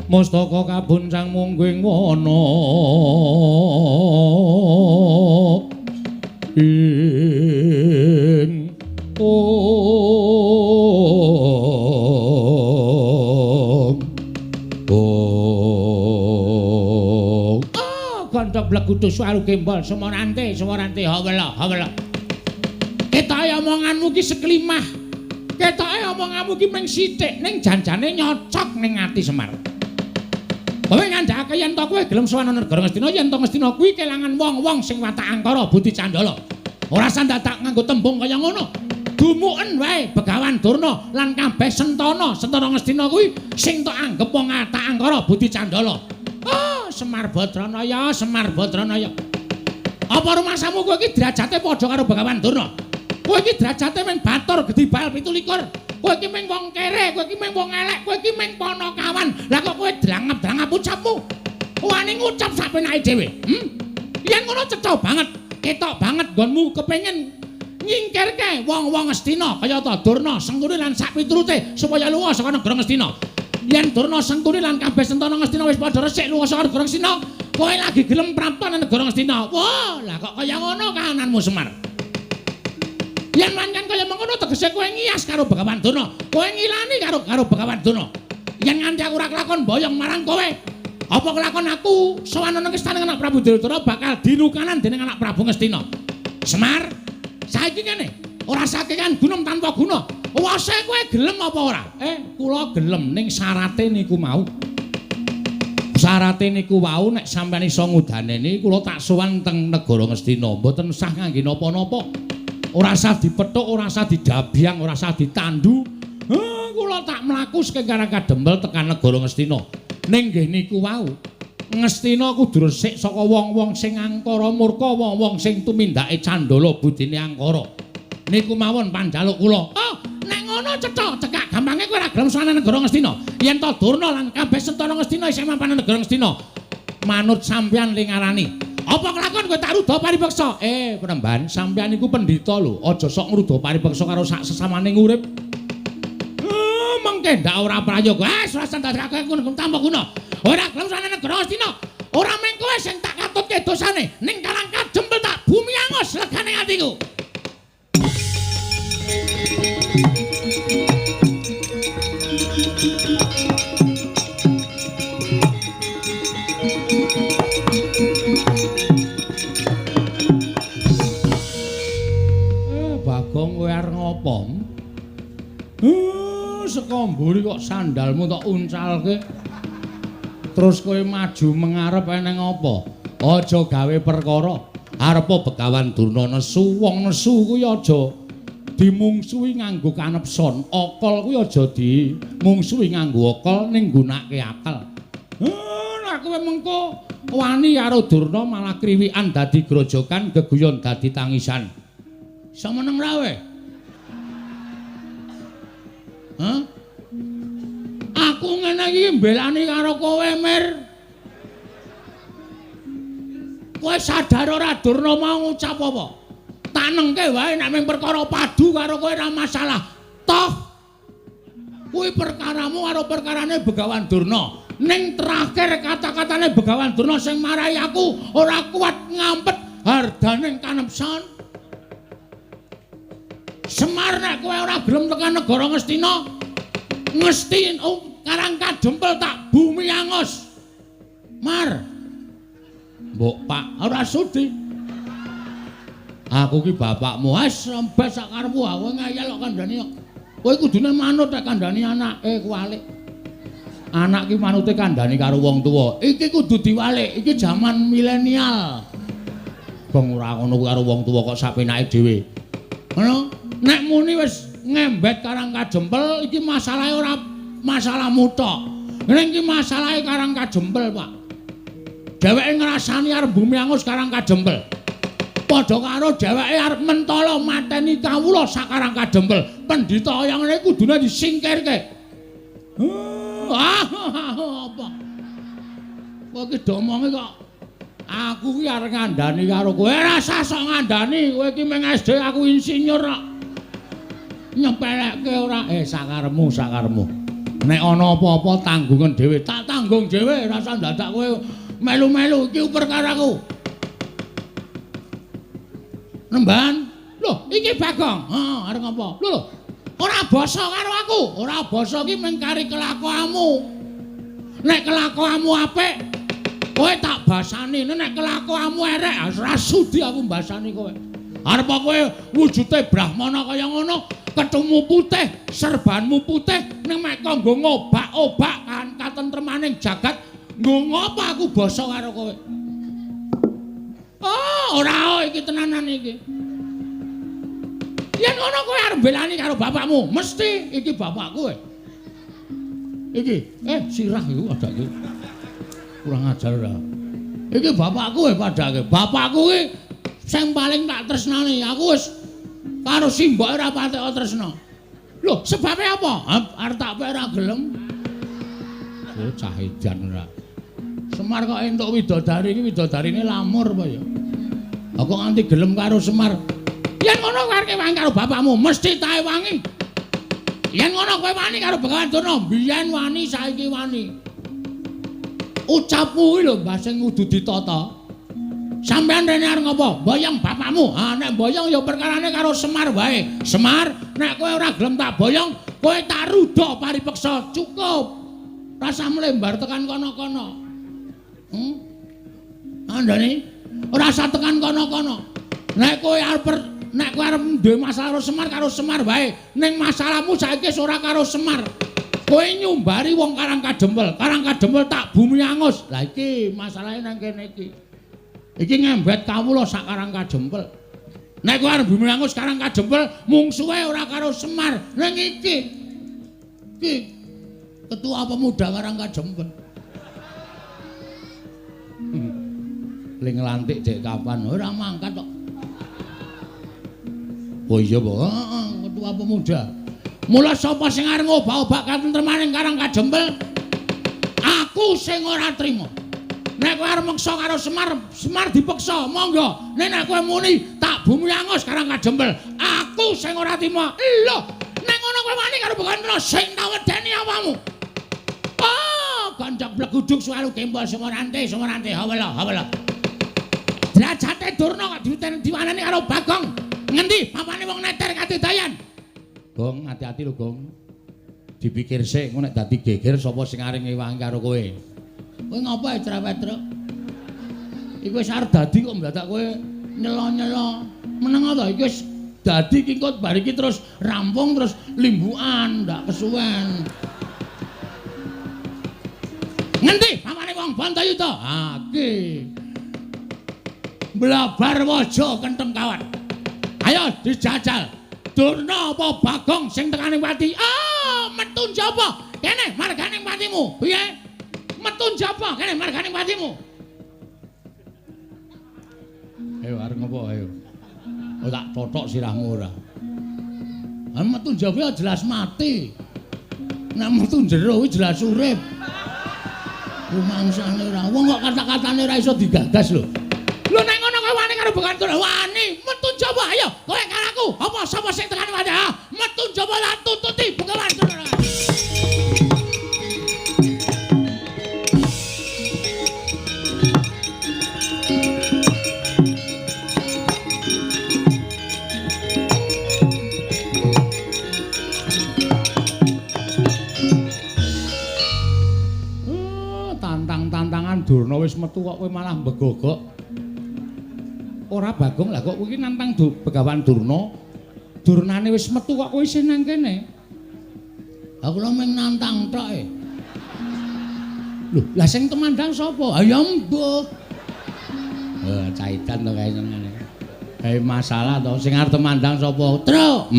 mustaka kabuncang mungging wana ing ong ong ah gondok blegudu suwaru gembol semorante semorante hawela hawela. Ketoke omonganmu ki seklimah Ketoke omonganmu ki mung sithik ning janjane nyocok ning ati Semar. Kowe ngandhakake yen to kowe gelem sowan negara Ngastina, yen to Ngastina kuwi kelangan wong-wong sing watak angkara budi candala. Ora sandadak nganggo tembung kaya ngono. Dumuken wae Begawan Durna lan kabeh sentana, sentana Ngastina kuwi sing tok anggep wong watak angkara budi candala. Oh, Semar Badranaya, Semar Badranaya. Apa rumasamu kowe iki derajate padha karo Begawan Durna? Kowe iki derajate mung batur gedhi bal 27. Kowe iki mung wong kere, kowe iki mung wong elek, kowe iki mung panakawan. Lah kok kowe drangap-drangap ucapmu? Wani ngucap sak penake dhewe. Yen ngono cetha banget, ketok banget nggonmu kepengin nyingkirke wong-wong Ngastina kaya ta Durna, Sengkuni lan sak piturute supaya lunga saka negara Ngastina. Yen Durna, Sengkuni lan kabeh sentana Ngastina wis padha resik lunga saka negara Ngastina, kowe lagi gelem prapta nang negara Ngastina. Wah, lah kok kaya ngono kahananmu Semar? Yen pancen kaya mengono tegese kowe ngiyas karo Begawan Durna, kowe ngilani karo Begawan Durna. Yen nganti aku ora kelakon boyong marang kowe, apa kelakon aku sowan nang istana anak Prabu Duryudana bakal dilukanan dening anak Prabu Ngastina. Semar, saiki ngene, ora sakekan gunung tanpa guna. Wase kowe gelem apa ora? Kula gelem ning syarate niku mau. Syarate niku wau nek sampeyan iso ngudaneni kula tak sowan teng negara Ngastina, mboten sah ngangge napa-napa. Ora sah dipethuk, ora sah didabyang, ora sah ditandu. Kula tak mlaku saking Karang Kadempel tekan negara Ngastina. Ning nggih niku wau, Ngastina kudu resik saka wong-wong sing angkara murka, wong-wong sing tumindake candala budine angkara. Niku mawon panjaluk kula. Oh, nek ngono cetha, cekak gampange kowe ora gelem sowan negara Ngastina. Yen to Durna lan kabeh sentana Ngastina isih mapan negara Ngastina, manut sampeyan ling ngarani. Apa kelakon kowe tak ruda paripeksa? Penemban, sampeyan iku pendhita lho. Aja sok ngruda paripeksa karo sak sesamane urip. Mengke ndak ora prayoga. Ah, ora sandake ngono tanpa guna. Ora gelem sowan negara Ngastina. Ora mung kowe sing tak katutke dosane, ning Karang Kadempel tak bumi angus legane atiku. Bagong kowe arep ngopo? Saka mburi kok sandalmu tok uncalke. Terus kowe maju mengarep eneng apa? Aja gawe perkara. Arepa Begawan Durna nesu, wong nesu kuwi aja dimungsuhi nganggo kanepson. Akal kuwi aja dimungsuhi nganggo akal ning nggunakake akal. Nek kowe mengko wani karo Durna malah kriwikan dadi grojogan, geguyon dadi tangisan. Iso meneng ra kowe? Hah? Aku ngene iki mbelani karo kowe, Mir. Kowe sadar ora Durna mau ngucap apa? Tanengke wae nek mung perkara padu karo kowe ora masalah. Toh kuwi perkaramu karo perkarane Begawan Durna. Ning terakhir kata-katane Begawan Durna sing marai aku ora kuat ngampet hardaning kanepson. Semar nek kowe ora gelem tekan negara Ngastina, Ngastina Karang Kadempel tak bumi angus. Mar. Mbok Pak ora sudi. Aku ki bapakmu, wis rembes sak karepmu, aku ngeyel kok kandhani kok. Kowe kudune manut nek kandhani anake kuwalik. Anak ki manute kandhani karo wong tuwa. Iki kudu diwalik, iki jaman milenial. Bong ora ngono karo wong tuwa kok sapenake dhewe. Ngono, nek muni wis ngembet Karang Kadempel iki masalahe ora masalahmu tok. Ning iki masalahe Karang Kadempel, Pak. Dheweke ngrasani arep bumi angus Karang Kadempel. Padha karo dheweke arep mentala mateni kawula sak Karang Kadempel. Pendhita kaya ngene kudune disingkirke. Apa? Kowe iki domonge kok aku ki arep ngandani karo kowe. Ora usah sok ngandani, kowe iki mung SD aku insinyur kok. Nyepelekke ora? Sakarepmu, sakarepmu. Nek ana apa-apa tanggungan dhewe, tak tanggung dhewe, ora usah dadak kowe melu-melu iki perkaraku. Nemban, lho iki Bagong. Heeh, arep ngapa? Lho lho. Ora basa karo aku. Ora basa iki mung kari kelakuanmu. Nek kelakuanmu apik, kowe tak basani. Nek kelakuanmu erek, ora sudi aku mbasani kowe. Arep kowe wujude Brahmana kaya ngono, kethumu putih, serbanmu putih, ning mek kok nggo ngobak-obak kan katentremaning jagat, nggo ngopo aku basa karo kowe? Oh, ora iki tenanan iki. Yen ngono kowe arep mbelani karo bapakmu, mesti iki bapakku. Iki, sirah iku padake. Kurang ajar ora. Iki bapakku padake. Bapakku iki sing paling tak tresnani. Aku wis karo simboke ora patek tresna. Lho, sebabe apa? Arep tak pek ora gelem. Oh, cah edan ora. Semar kok entuk widodari iki widodarine lamur apa ya? Aku nganti gelem karo Semar. Yen ngono kowe arep wangi karo bapakmu, mesti tae wangi. Yen ngono kowe wani karo Begawan Durna, biyen wani saiki wani. Ucapmu kuwi lho Mbah sing kudu ditata. Sampeyan rene arep ngopo? Boyong bapakmu. Ha nek boyong ya perkarane karo Semar wae. Semar, nek kowe ora gelem tak boyong, kowe tak rudha paripeksa. Cukup. Rasa mlembar tekan kono-kono. Andane ora usah tekan kono-kono. Nek kowe arep duwe masalah karo Semar wae. Ning masalahmu saiki wis ora karo Semar. Kowe nyumbari wong Karang Kadempel, Karang Kadempel tak bumi angus. Lah iki masalahe nang kene iki. Iki ngembet kawula sak Karang Kadempel. Nek kowe arep bumi angus Karang Kadempel, mungsuhe ora karo Semar. Ning iki. Iki ketua pemuda Karang Kadempel. Ling nglantik dek kapan? Ora mangkat kok. Oh iya, Pak. Heeh, ketua pemuda. Mula sapa sing arep ngobak-obak katentremaning Karang Kadempel? Aku sing ora trima. Nek kowe arep meksa karo Semar, Semar dipeksa, monggo. Nek nek kowe muni tak bumi angus Karang Kadempel, aku sing ora trima. Lho, nek ngono kowe wani karo Begawan Durna sing tak wedeni awakmu. Oh, ganjak bleguduk suwaru gembol sumorante, sumorante, hawela, hawela. Derajate Durna kok diwanani karo Bagong. Ngendi papane wong neter kadedayan? Gong, hati-hati lho, Gong. Dipikir sik, engko nek dadi geger sapa sing arep ngewangi karo kowe? Kowe ngopo ae trewet-truk? Iku wis arep dadi kok ndadak kowe nyelo-nyelo. Meneng to iki wis dadi iki engko bar iki terus rampung terus limbukan, ndak kesuwen. Ngendi papane wong Bantayuda? Ha iki. Blabar waja kentheng kawat. Ayo dijajal. Durna apa Bagong sing tekane pati? Ah, metu njaba. Kene margane patimu. Piye? Metu njaba kene margane patimu. Ayo arep ngopo ayo. Oh tak totok sirahmu ora. Ah metu njaba jelas mati. Nek metu jero kuwi jelas urip. Rumangsane ora. Wong kok kata-katane ora iso digagas lho. Lho nek ngono kowe wani karo Begawan Durna? Wani, metu njaba ayo. Kowe karo aku. Apa sapa sing tekane wae? Metu njaba lan tututi Begawan Durna. Tantang-tantangan Durna wis metu kok kowe malah mbegogok. Ora Bagong lah kok kowe iki nantang Begawan Durna. Durnane wis metu kok kowe isih nang kene. Aku lho mung nantang tok e. Lho, lah sing temandang sapa? Ha ya mbuh. Caitan to kae senengane. Kae masalah to sing arep temandang sapa? Truk.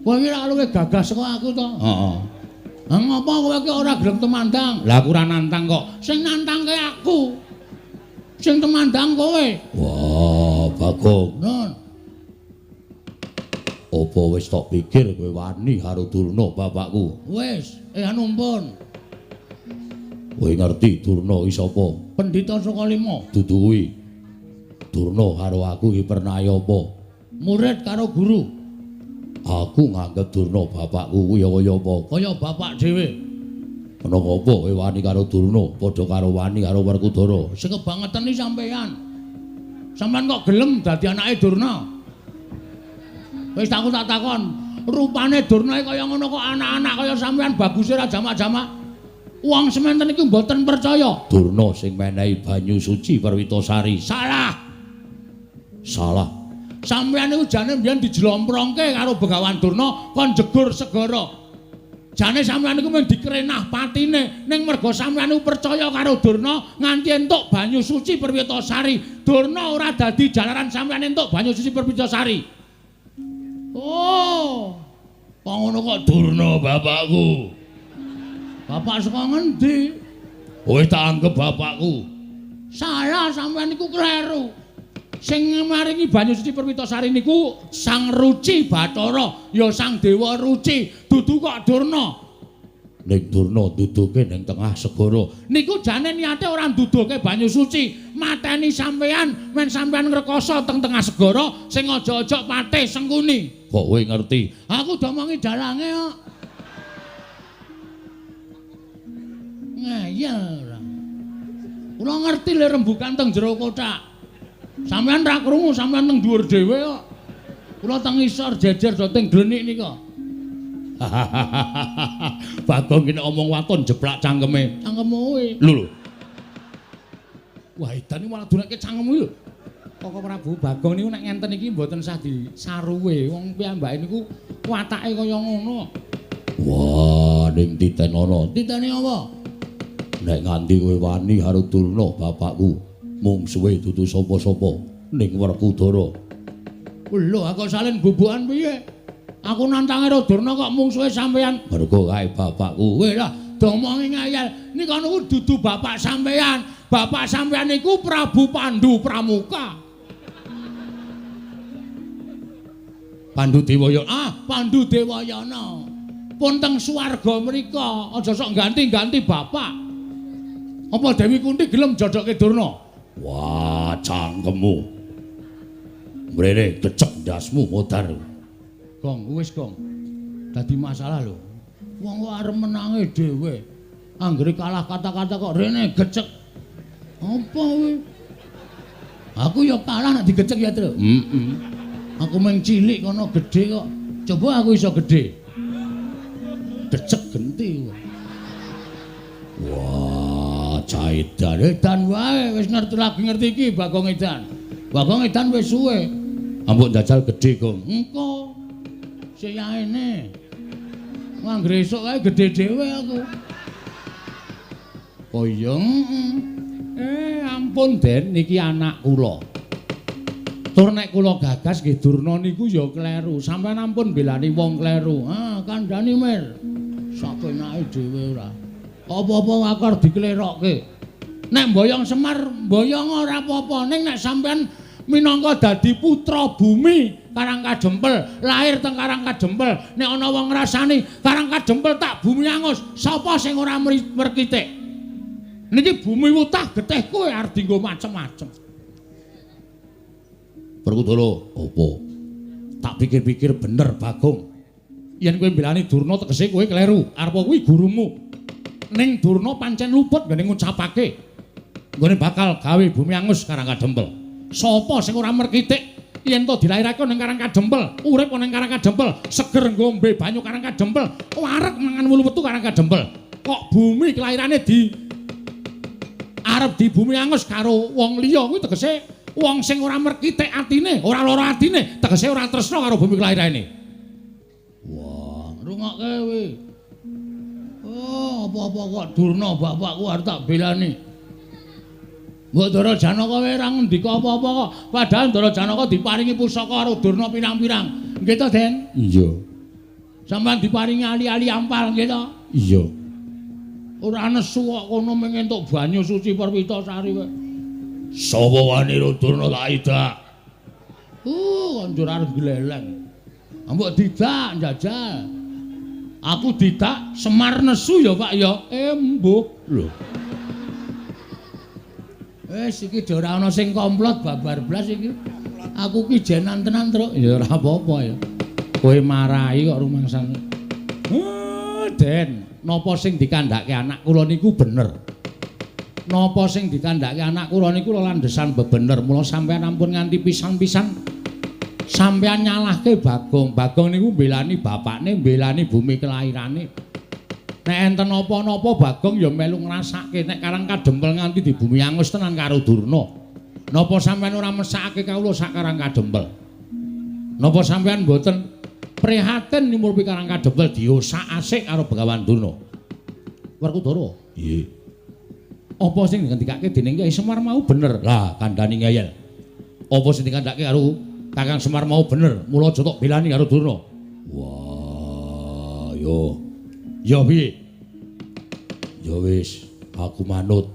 Kowe iki ora luwih gagah saka aku to? Heeh. Ha ngopo kowe iki ora gelem temandang? Lah aku ora nantang kok. Sing nantangke aku. Sing temandang kowe. Wah, Bagong. Nun. Apa wis tok pikir kowe wani karo Durna bapakku? Wis, anu pun. Kowe ngerti Durna iki sapa? Pendhita Sukalima. Dudu kuwi. Durna karo aku iki pernah apa? Murid karo guru. Aku nganggep Durna bapakku kuwi ya kaya apa? Kaya bapak dhewe. Ana apa kowe wani karo Durna padha karo wani karo Werkudara? Sing kebangetan iki sampeyan. Sampeyan kok gelem dadi anake Durna? Wis aku tak takon, rupane Durna kaya ngono kok anak-anak kaya sampeyan baguse ra jamak-jamak. Wong sementen iki mboten percaya. Durna sing menehi banyu suci Perwitasari. Salah. Salah. Sampeyan niku jane mbiyen dijlomprongke karo Begawan Durna kon jegur segara. Jane sampeyan niku mung dikrenah patine, ning merga sampeyan niku percaya karo Durna nganti entuk banyu suci Perwitasari. Durna ora dadi jalaran sampeyan entuk banyu suci Perwitasari. Oh. Kok ngono kok Durna bapakku. Bapak saka ngendi? Kowe tak anggep bapakku. Salah, sampeyan niku kleru. Sing maringi banyu suci Perwitasari niku Sang Ruci Bathara, ya Sang Dewa Ruci, dudu kok Durna. Ning Durna duduke ning tengah segara. Niku jane niate ora nduduke banyu suci, mateni sampeyan men sampeyan ngrekoso teng tengah segara sing aja-aja patih Sengkuni. Kok kowe ngerti? Aku domongi dalange kok. Ngeyel ora. Kula ngerti le rembukan teng jero kothak. Sampeyan ra krungu, sampeyan teng dhuwur dhewe kok. Kula teng isor jejer do teng glenik nika. Bagong ki nek omong waton jeplak cangkeme. Cangkemmu kuwi. Lho lho. Wah, edan iki malah dunekke cangkemmu lho. Koko Prabu Bagong niku nek ngenten iki mboten sah disaruwe. Wong piyambake niku watake kaya ngono. Wah, ning titenono. Titene apa? Nek nganti kowe wani karo Durna bapakku, mungsuhe dudu sapa-sapa ning Werkudara. Lho, aku salin bubukan piye? Aku nantang karo Durna kok mungsuhe sampeyan. Mergo kae bapakku. Kowe lah domongi ngayal. Nika niku dudu bapak sampeyan. Bapak sampeyan niku Prabu Pandu Pramuka. Pandu Dewayana. Ah, Pandu Dewayana. Pun teng swarga mriko, aja sok ganti-ganti bapak. Apa Dewi Kunti gelem jodohke Durna? Wah, cangkemmu. Mrene gecek ndasmu modar. Gong, wis gong. Dadi masalah lho. Wong kok arep menange dhewe. Anggere kalah kata-kata kok rene gecek. Apa kuwi? Aku ya kalah nek digecek ya, Tru. Heeh. Aku mung cilik kono gedhe kok. Coba aku iso gedhe. Gecek genti. Wah, edan edan wae wis ngerti lagi ngerti iki Bagong Edan. Bagong Edan wis suwe. Ambok njajal gedhe, Gong. Engko. Siyaene. Anggere esuk kae gedhe dhewe aku. Oh iya. Ampun Den, niki anak kula. Tur nek kula gagas nggih Durna niku ya kleru. Sampeyan ampun belani wong kleru. Ah, kandhani Mir. Sakenake dhewe ora. Apa-apa akar diklerokke. Nek mboyong Semar, mboyong ora apa-apa. Ning nek sampeyan minangka dadi putra bumi Karang Kadempel, lahir teng Karang Kadempel, nek ana wong ngrasani Karang Kadempel tak bumi angus, sapa sing ora merkitik? Niki bumi wutah getih kowe arep dienggo macem-macem. Werkudara, apa? Tak pikir-pikir bener Bagong. Yen kowe mbelani Durna tegese kowe kleru. Arep kuwi gurumu. Ning Durna pancen luput nggone ngucapake nggone bakal gawe bumi angus Karang Kadempel. Sapa sing ora merkitik yen to dilairake ning Karang Kadempel, urip ning Karang Kadempel, seger ngombe banyu Karang Kadempel, wareg mangan wulu wetu Karang Kadempel. Kok bumi kelairane di arep di bumi angus karo wong liya kuwi tegese wong sing ora merkitik atine, ora lara atine, tegese ora tresna karo bumi kelairane. Wah, rungokke kowe. Oh, apa-apa kok Durna bapakku arep tak belani. Mbok Ndara Janaka wae ora ngendika apa-apa kok. Padahal Ndara Janaka diparingi pusaka karo Durna pirang-pirang. Nggih to, Den? Iya. Sampeyan diparingi ali-ali ampal nggih to? Iya. Ora nesu kok kono mung entuk banyu suci Perwitasari wae. Sapa wani ro Durna tak idak? Konjur arep gleleng. Mbok didak njajal. Aku didak Semar nesu ya, Pak ya. Mbuh. Lho. Wis iki ora ana sing komplot babar blas iki. Aku ki jenan tenan, Truk. Ya ora apa-apa ya. Kowe marahi kok rumangsane. Den, napa sing dikandhake anak kula niku bener. Napa sing dikandhake anak kula niku landhesan bebener. Mula sampeyan ampun nganti pisan-pisan sampeyan nyalahke Bagong. Bagong niku mbelani bapakne, mbelani bumi kelairane. Nek enten napa-napa Bagong ya melu ngrasake nek Karang Kadempel nganti di bumi angus tenan karo Durna. Napa sampeyan ora mesakake kawula sak Karang Kadempel? Napa sampean mboten prihatin nyumurupi Karang Kadempel diosak-asik karo Begawan Durna? Werkudara. Nggih. Apa sing dingendikake dening Kyai Semar mau bener? Lah kandhani ngeyel. Apa sing dikandhake karo Kakang Semar mau bener? Mula aja tok belani karo Durna. Wah, yo. Ya piye? Ya wis, aku manut.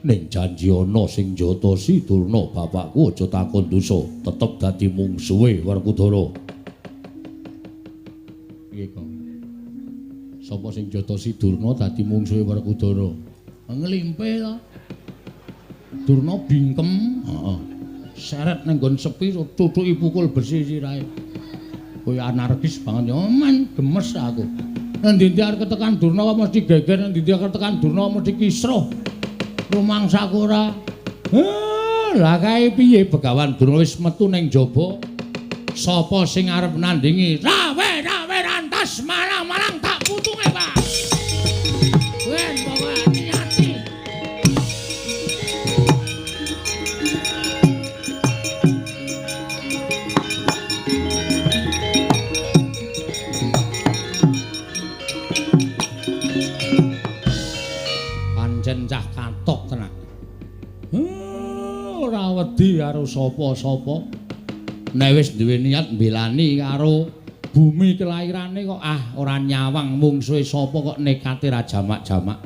Ning janji ana sing njotosi Durna bapakku aja takon dosa, tetep dadi mungsuhe Werkudara. Piye kok? Sapa sing njotosi Durna dadi mungsuhe Werkudara? Nglimpe to. Durna bingkem, heeh. Seret ning nggon sepi tutuki pukul besi sirahe. Kowe anarkis banget ya, men gemes aku. Nang ndi arep ketekan Durna kok mesti geger, nang ndi arep ketekan Durna mesti kisruh. Rumangsaku ora. Lah kae piye Begawan Durna wis metu ning jaba. Sapa sing arep nandingi? Rawe-rawe rantas malang-malang tak putunge, Pak. Ben pokoke niati. Pancen cah katok tenan. Ora wedi karo sapa-sapa. Nek wis duwe niat mbelani karo bumi kelairane kok ah ora nyawang mungsuhe sapa kok nekate ra jamak-jamak.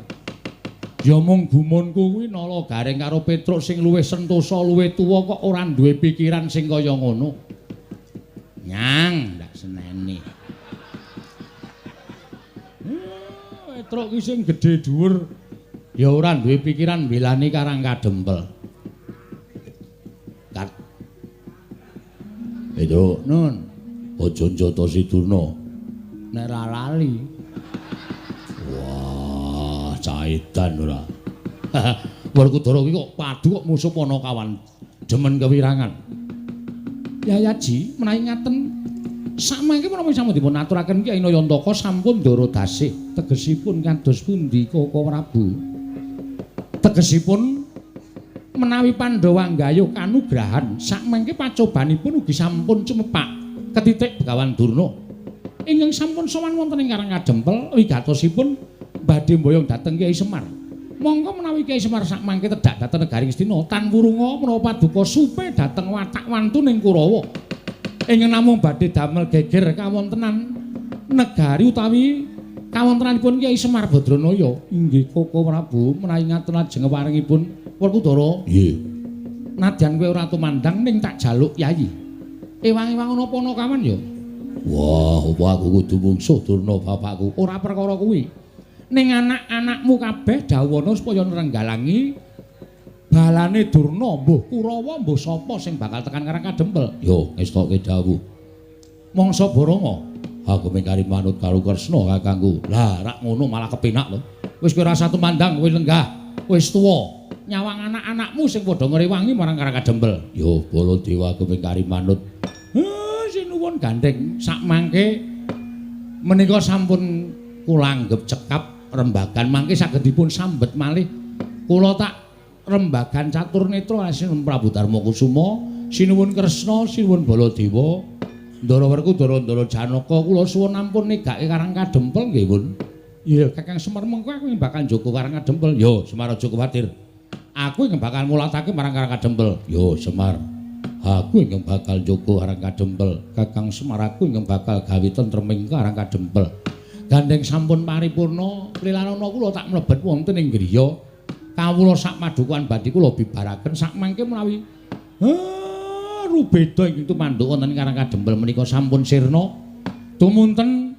Ya mung gumunku kuwi Nala Gareng karo Petruk sing luwih sentosa luwih tuwa kok ora duwe pikiran sing kaya ngono. Nyang ndak seneni. Petruk ki sing gedhe dhuwur ya ora duwe pikiran mbelani Karang Kadempel. Kat. Petruk, nun, aja njotosi Durna. Nek ra lali. Wah, caidan ora. Werkudara ki kok padu kok musuh Panakawan demen kewirangan. Yayaji menawi ngaten samangke menapa sampun dipun aturaken Kyai Nayantaka sampun ndara dasih. Tegesipun kados pundi Koko Prabu? Tegesipun menawi Pandhawa nggayuh kanugrahan sakmangke pacobanipun ugi sampun cumepak ketitik Begawan Durna. Ingkang sampun sowan wonten ing Karang Kadempel wigatosipun badhe mboyong dhateng Kyai Semar. Monggo menawi Kyai Semar sakmangke tedhak dhateng negari Ngastina tan wurunga menawa paduka supe dhateng watak wantuning Kurawa. Ingkang namung badhe damel geger kawontenan negari utawi kawontenanipun Kyai Semar Badranaya. Inggih Koko Prabu menawi ngaten lajeng waringipun Werkudara. Nggih. Nadyan kowe ora tumandang ning tak jaluk yayi. Ewang-ewang ana Panakawan ya. Wah, apa aku kudu mungsuh Durna bapakku? Ora perkara kuwi. Ning anak-anakmu kabeh dhawuhana supaya nrenggalangi balane Durna, mbuh Kurawa mbuh sapa sing bakal tekan Karang Kadempel. Yo, ngestoke dawuh. Mangsa Baranga, aku mengkari manut karo Kresna kakangku. Lah, rak ngono malah kepenak lho. Wis kowe ora tumandang, kowe lenggah, wis tuwa. Nyawang anak-anakmu sing padha ngrewangi marang Karang Kadempel. Yo, Baladewa aku mengkari manut. Sinuwun gandeng sakmangke menika sampun kula anggep cekap rembagan mangke saged dipun sambet malih. Kula tak rembagan catur netra sinuwun Prabu Darma Kusuma, sinuwun Kresna, sinuwun Baladewa, Ndara Werkudara, Ndara Janaka, kula suwun ampun negake Karang Kadempel nggih, Pun. Iya, Kakang Semar mengko aku bakal njaga Karang Kadempel. Yo, Semar aja kuwatir. Aku ingkang bakal mulatake marang Karang Kadempel. Yo, Semar. Aku ingkang bakal njaga Karang Kadempel. Kakang Semar aku ingkang bakal gawe tentreming Karang Kadempel. Gandeng sampun paripurna, lilanana kula tak mlebet wonten ing griya. Kawula sak padukuhan badhe kula bibaraken sakmangke menawi rubeda ingkang tumanduk wonten Karang Kadempel menika sampun sirna. Tumunten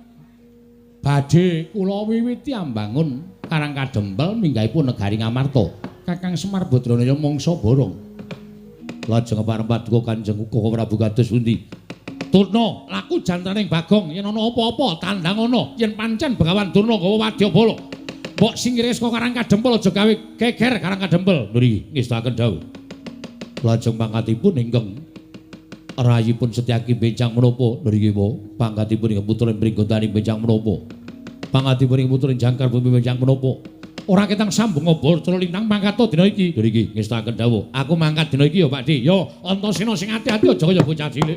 badhe kula wiwiti ambangun Karang Kadempel minggahipun negari Ngamarta. Kakang Semar Badranaya mangsa borong. Lajeng pareng paduka Kanjeng Koko Prabu kados pundi? Durna, laku jantaning Bagong yen ana apa-apa tandang ana yen pancen Begawan Durna gawa wadyabala. Mbok singkire saka Karang Kadempel aja gawe geger Karang Kadempel. Nggih, ngestakaken dawuh. Lajeng pangkatipun ingkang rayipun Setyaki benjang menapa? Nggih, pangkatipun ingkang putra Pringgondani benjang menapa? Pangkatipun ingkang putra Jangkar Bumi benjang menapa? Ora ketang sambung obor cela lintang mangkat dina iki. Lho iki ngestakaken dawuh. Aku mangkat dina iki ya Pakdhe. Ya Antasena sing ati-ati aja kaya bocah cilik.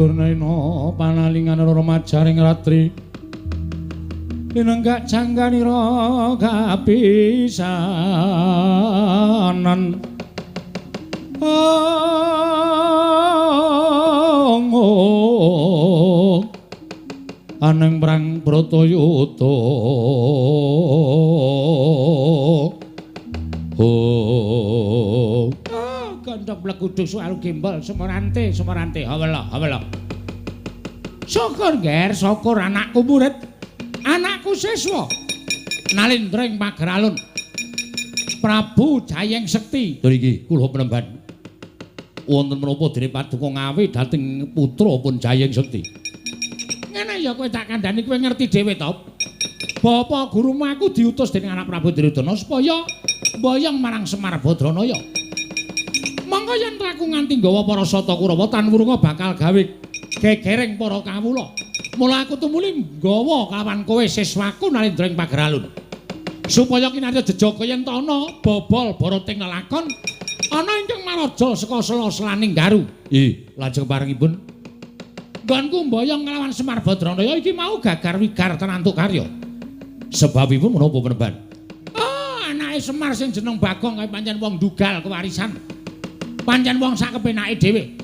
Durnaina panalingan remajaring ratri linenggak jangganira kapisanan. Aneng prang Bratayuda. Oh, gandhok bleguduk suaru gembol sumorante sumorante hawela hawela. Syukur ger, syukur anakku murid, anakku siswa nalindra ing pageralun Prabu Jayeng Sekti. Nggih kula penemban. Wonten menapa dene paduka ngawe dhateng putra pun Jayeng Sekti? Ngene ya kowe tak kandhani, kowe ngerti dhewe to. Bapak gurumu aku diutus dening anak Prabu Duryudana supaya mboyong marang Semar Badranaya. Monggo yen aku nganti nggawa para sata Kurawa tan wurunga bakal gawe gegereng para kawula. Mula aku tumuli nggawa kawan kowe siswaku nalindra ing pageralun. Supaya kinarya jejaga yen ta ana bobol barating lelakon ana ingkang maraja saka sela-selaning garu. Nggih, lajeng parengipun nggonku mboyong nglawan Semar Badranaya iki mau gagar wigar tenantuk karya. Sebabipun menapa penemban? Oh, anake Semar sing jeneng Bagong kae pancen wong ndugal kewarisan. Pancen wong sak kepenake dhewe.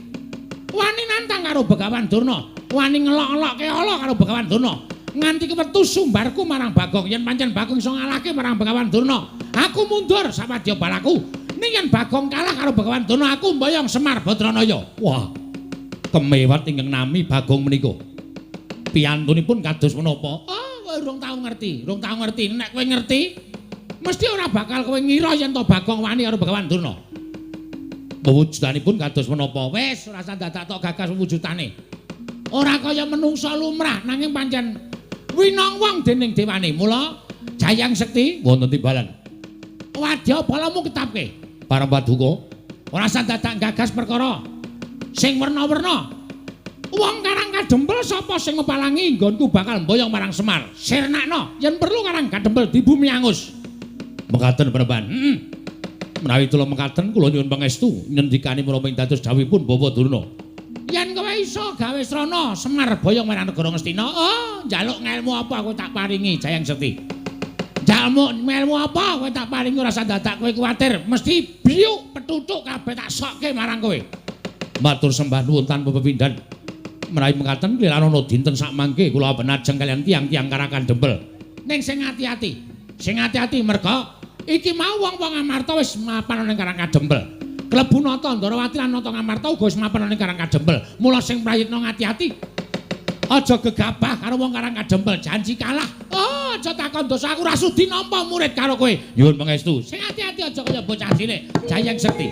Wani nantang karo Begawan Durna, wani ngelok-elokke ala karo Begawan Durna. Nganti kewetu sumbarku marang Bagong, yen pancen Bagong iso ngalahke marang Begawan Durna, aku mundur sawadya balaku. Ning yen Bagong kalah karo Begawan Durna, aku mboyong Semar Badranaya. Wah, kemewat ingkang nami Bagong menika. Piyantunipun kados menapa? Oh, kowe urung tau ngerti, urung tau ngerti. Nek kowe ngerti, mesti ora bakal kowe ngira yen to Bagong wani karo Begawan Durna. Pewujudanipun kados menapa? Wis ora usah dadak tok gagas wujudane. Ora kaya menungsa lumrah nanging pancen winong wong dening dewane. Mula Jayang Sekti wonten timbalan. Wadya balamu ketapke. Para paduka, ora usah dadak gagas perkara sing werna-werna. Wong Karang Kadempel sapa sing ngepalangi nggonku bakal mboyong marang Semar. Sirnakno yen perlu Karang Kadempel dibumi angus. Mekaten penemban. Heeh. Menawi kula mekaten kula nyuwun pangestu ngendikane menapa ing dados dawuhipun Bapak Durna. Yen kowe iso gawe srana Semar boyong marang negara Ngastina, oh njaluk ngelmu apa aku tak paringi Jayang Sekti. Njaluk ngelmu apa kowe tak paringi ora usah dadak kowe kuwatir, mesti biuk petutuk kabeh tak sokke marang kowe. Matur sembah nuwun tanpa pepindhan. Menawi mekaten klilanana dinten sakmangke kula benajeng kaliyan tiyang-tiyang Karang Kadempel. Ning sing ati-ati, sing ati-ati merga iki mau wong-wong Amarta wis mapan ning Karang Kadempel. Klebu Nata Ndorowati lan Nata Ngamarta uga wis mapan ning Karang Kadempel. Mula sing prayitna ngati-ati. Aja gegabah karo wong Karang Kadempel, janji kalah. Oh, aja takon dosa aku ora sudi nampa murid karo kowe. Nyuwun pangestu. Sing ati-ati aja kaya bocah cilik. Jayeng Sekti.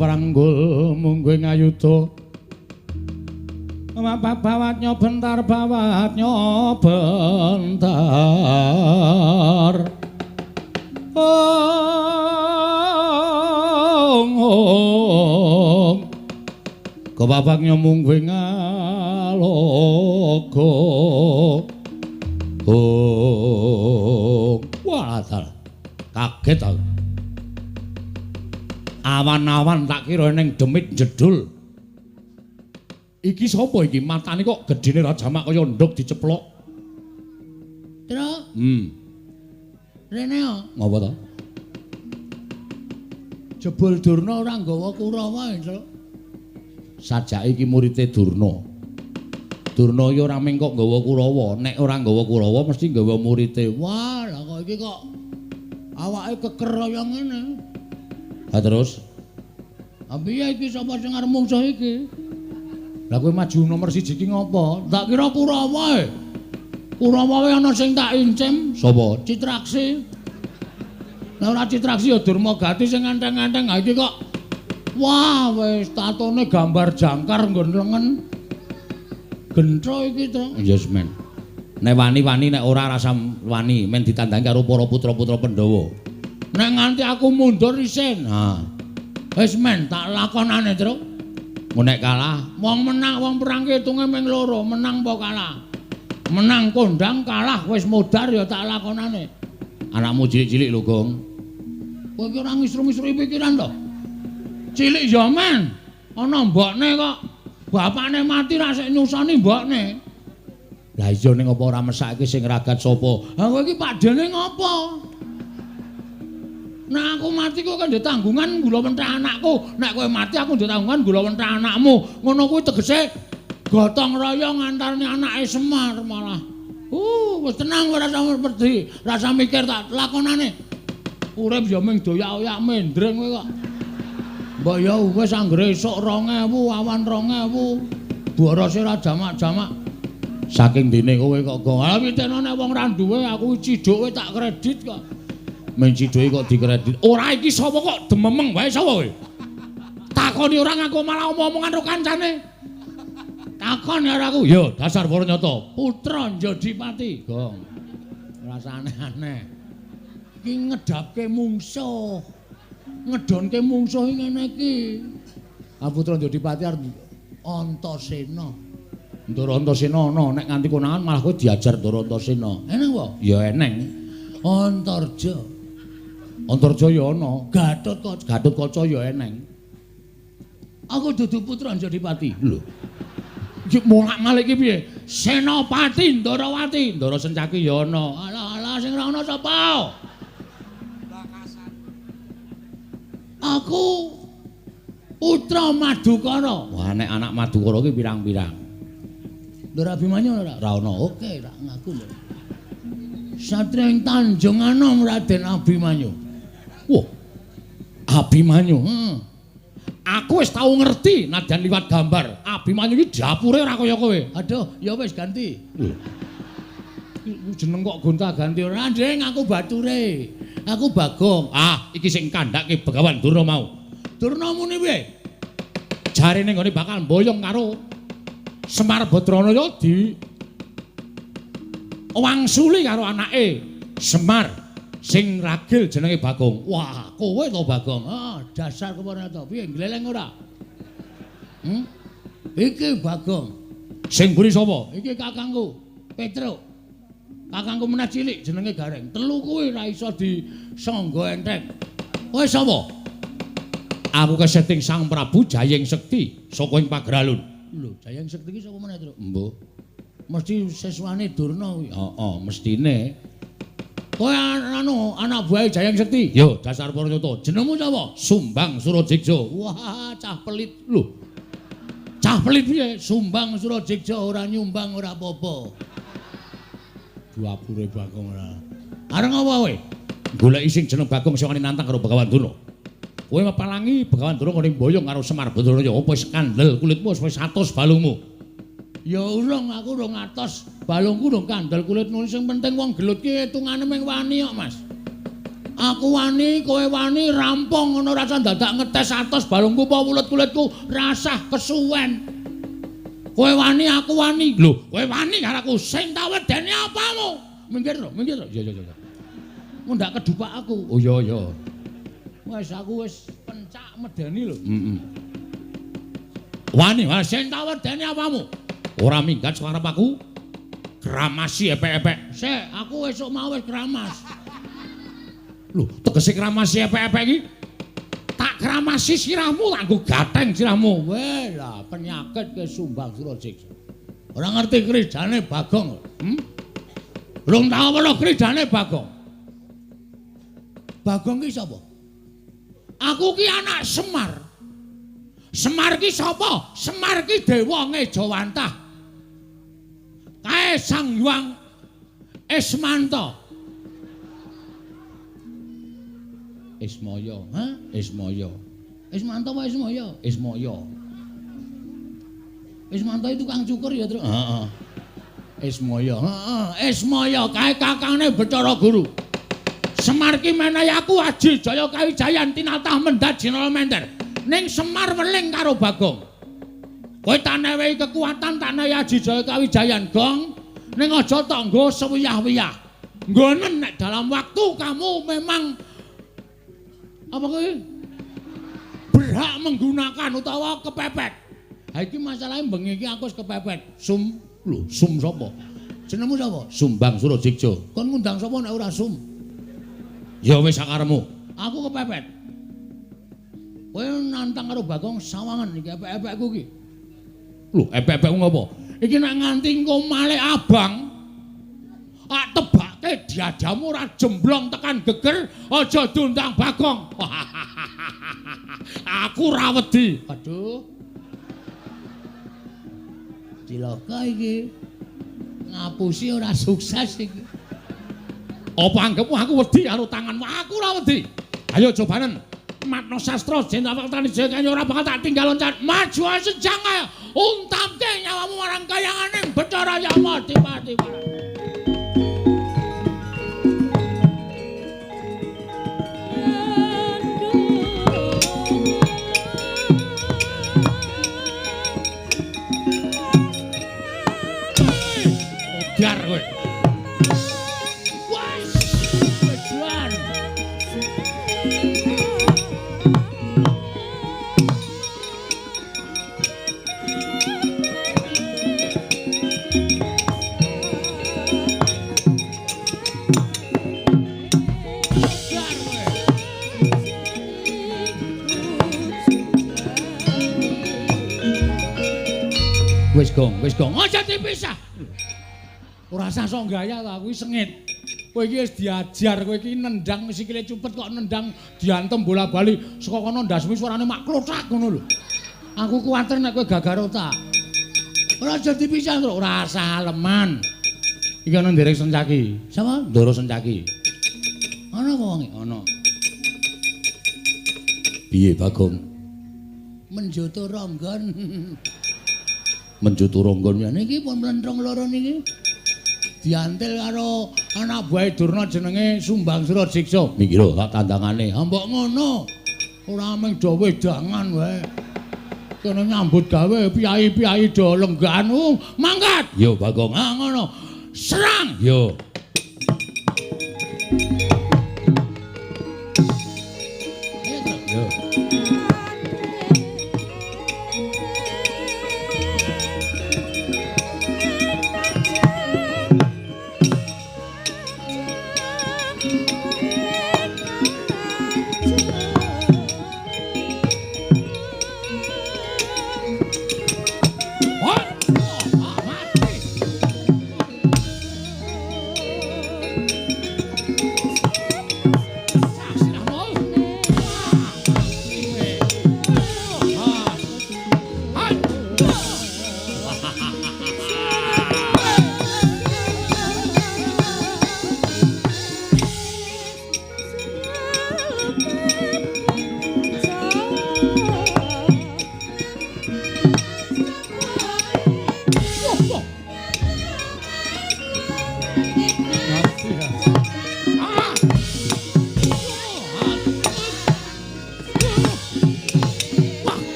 Pranggul mungguh ngayuda. Bawatnya bentar, bawatnya bentar. Ong ong. Kebabaknya mungguh ngaloga. Oh, wah, kaget aku. Awan-awan tak kira ning demit jedul. Iki sapa iki? Matane kok gedene ra jamak kaya nduk diceplok. Tru. Rene yo. Ngopo to? Jebul Durna ora nggawa Kurawa, Tru. Sajake iki murite Durna. Durna iki ora mung kok nggawa Kurawa, nek ora nggawa Kurawa mesti nggawa murite. Wah, lah kok iki kok awake keker kaya ngene. Ha terus? Ha piye iki sapa sing arep mungsuh iki? Lah kowe maju nomor 1 iki ngopo? Tak kira Kurawa e. Kurawa wae ana sing tak incim. Sapa? Citraksi. Lah ora Citraksi ya Durmagati sing enteng-enteng. Ha iki kok wah wis tatone gambar jangkar nggon lengen. Gentro iki to. Yes men. Nek wani-wani nek ora rasa wani men ditandangi karo para putra-putra Pandhawa. Nek nganti aku mundur isin. Ha. Wis men tak lakonane, Tru. Mun nek kalah, wong menang wong perang ki hitunge ming loro, menang apa kalah. Menang kondang, kalah wis modar ya tak lakonane. Anakmu cilik-cilik lho, Gong. Kowe iki ora ngisru-ngisru pikiran to? Cilik ya men. Ana mbokne kok. Bapakne mati ra sik nyusoni mbokne. Lah iya ning apa ora mesake sing ragat sapa? Ha kowe iki pakdene ngopo? Nek aku mati kowe kan ndek tanggungan gula mentah anakku. Nek kowe mati aku ndek tanggungan gula mentah anakmu. Ngono kuwi tegese gotong royong antarane anake Semar malah. Wis tenang ora usah wedi, rasa mikir tak lakonane. Urip ya mung doyak-oyak mendreng kowe kok. Mbok ya wis anggere esuk 2000, awan 2000. Borose ra jamak-jamak. Saking dene kowe kok gong. Ha pitene nek wong ra duwe aku ciduk kowe tak kredit kok. Men ciduke kok dikredit. Ora iki sapa kok dememeng wae sapa kowe? Takoni ora ngaku malah omong-omongan karo kancane. Takon karo aku. Ya dasar para nyata. Putra Njodipati. Gong. Rasa aneh-aneh. Iki ngedapke mungsuh. Ngedonke mungsuh iki ngene iki. Ah Putra Njodipati arep Antasena. Ndara Antasena ana nek nganti konangan malah kowe diajar Ndara Antasena. Eneng apa? Ya eneng. Antarja. Antarja ya ana. Gatotkaca. Gatotkaca ya eneng. Aku dudu putra Njodipati. Lho. Iki molak-malik iki piye? Senopati Ndarawati. Ndara Sencaki ya ana. Alah alah sing ora ana sapa? Aku putra Madukara. Wah nek anak Madukara ki pirang-pirang. Ndara Abimanyu ora? Ora ana. Oke, tak ngaku lho. Satria ing Tanjung Anom Raden Abimanyu. Wah. Abimanyu. Heeh. Aku wis tau ngerti nadyan liwat gambar. Abimanyu iki dapure ora kaya kowe. Aduh, ya wis ganti. Lho. Jeneng kok gonta-ganti ora, Nding, aku bature. Aku Bagong. Ah, iki sing kandhake Begawan Durna mau. Durna muni piye? Jarene nggone bakal mboyong karo Semar Badranaya di wangsuli karo anake Semar sing ragil jenenge Bagong. Wah, kowe to Bagong. Ah, dasar kepana to. Piye gleleng ora? Iki Bagong. Sing mburi sapa? Iki kakangku, Petruk. Kakangku meneh cilik jenenge Gareng. Telu kuwi ora iso disangga enteng. Kowe sapa? Aku keseting Sang Prabu Jayeng Sekti saka ing Pageralun. Lho, Jayeng Sekti iki sapa meneh, Truk? Mbuh. Mesti siswane Durna kuwi. Heeh, mestine. Kowe anu anak buahe Jayeng Sekti? Yo, dasar para nyata. Jenengmu sapa? Sumbang Surajeksa. Wah, cah pelit. Lho. Cah pelit piye? Sumbang Surajeksa ora nyumbang ora apa-apa. Dapure Bagong ora. Arep ngopo kowe? Goleki sing jeneng Bagong sing wani nantang karo Begawan Durna. Kowe mepalangi Begawan Durna ngene mboyong karo Semar Badranaya apa wis kandel kulitmu wis 100 balungmu. Ya urung, aku urung atos. Balungku urung kandel kulitmu. Sing penting wong gelut ki hitungane mung wani kok, Mas. Aku wani, kowe wani, rampung ngono rasa dadak ngetes atos balungku apa wulet-kulitku rasah kesuwen. Kowe wani, aku wani. Lho, kowe wani karo aku sing tak wedeni apamu? Minggir lho, minggir lho. Iya, iya, iya. Mundak kedupak aku. Oh iya, iya. Wis aku wis pencak medeni lho. Heeh. Wani, wah sing tak wedeni apamu? Ora minggat suarep aku. Kramasi epek-epek. Sik, aku esuk mau wis kramas. Lho, tegese kramasi epek-epek iki? Tak kramasi sirahmu, tak nggo gatheng sirahmu. Weh lah, penyakit ke Sumbang Surajiksa. Ora ngerti kridane Bagong. Rung tau weruh kridane Bagong. Bagong ki sapa? Aku ki anak Semar. Semar ki sapa? Semar ki dewa ngejawantah. Kae Sang Hyang Ismanta. Ismaya, ha? Ismaya. Ismanta apa Ismaya? Ismaya. Ismanta itu tukang cukur ya, Truk? Heeh. Ismaya, heeh. Ismaya kae kakangne Bathara Guru. Semar ki menehi aku aji jaya kawijayan tinatah mendhat jinala menter. Ning Semar weling karo Bagong. Kowe tak newehi kekuatan, tak newehi aji jaya kawijayan, Gong. Ning aja tok nggo sewiyah-wiyah. Nggonen nek dalam waktu kamu memang apa kuwi? Berhak menggunakan utawa kepepet. Ha iki masalahe bengi iki aku wis kepepet. Sum, lho, sum sapa? Jenengmu sapa? Sumbang Surajiksa. Kon ngundang sapa nek ora sum? Ya wis sakarepmu. Aku kepepet. Kowe nantang karo Bagong sawangan iki epek-epekku iki. Lho, epek-epekku ngopo? Iki nek nganti engko malih abang, tak tebake diadamu ora jemblong tekan geger, aja diundang Bagong. Aku ora wedi. Aduh. Cilaka iki. Ngapusi ora sukses iki. Apa anggepmu aku wedi karo tanganmu? Aku ora wedi. Ayo cobanen. Matno sastra jeneng waktane jaya ora bakal tak tinggal loncat. Maju sejang ayo. Untamke nyawamu marang kayanganing Bathara Yama Dipati. Modar kowe. Wes, wedan. Wis gong, aja dipisah. Ora usah sok gaya ta, kuwi sengit. Kowe iki wis diajar, kowe iki nendang sikile cupet kok nendang diantem bola-bali saka kono ndasmu suarane mak klothak ngono lho. Aku kuwatir nek kowe gagar otak. Ora aja dipisah, Truk. Ora usah aleman. Iki ana nderek Sencaki. Sapa? Ndoro Sencaki. Ana apa wonge? Ana. Piye, Bagong? Menjoto ronggon. Menjoto ronggon ya niki pun mlentrung loro niki. Diantil karo anak buahe Durna jenenge Sumbang Surajiksa. Niki lho tak tandangane. Ha mbok ngono. Ora mung do wedangan wae. Kene nyambut gawe piyai-piyai do lenggahan. Mangkat. Yo Bagong. Ha ngono. Serang. Yo. Yo.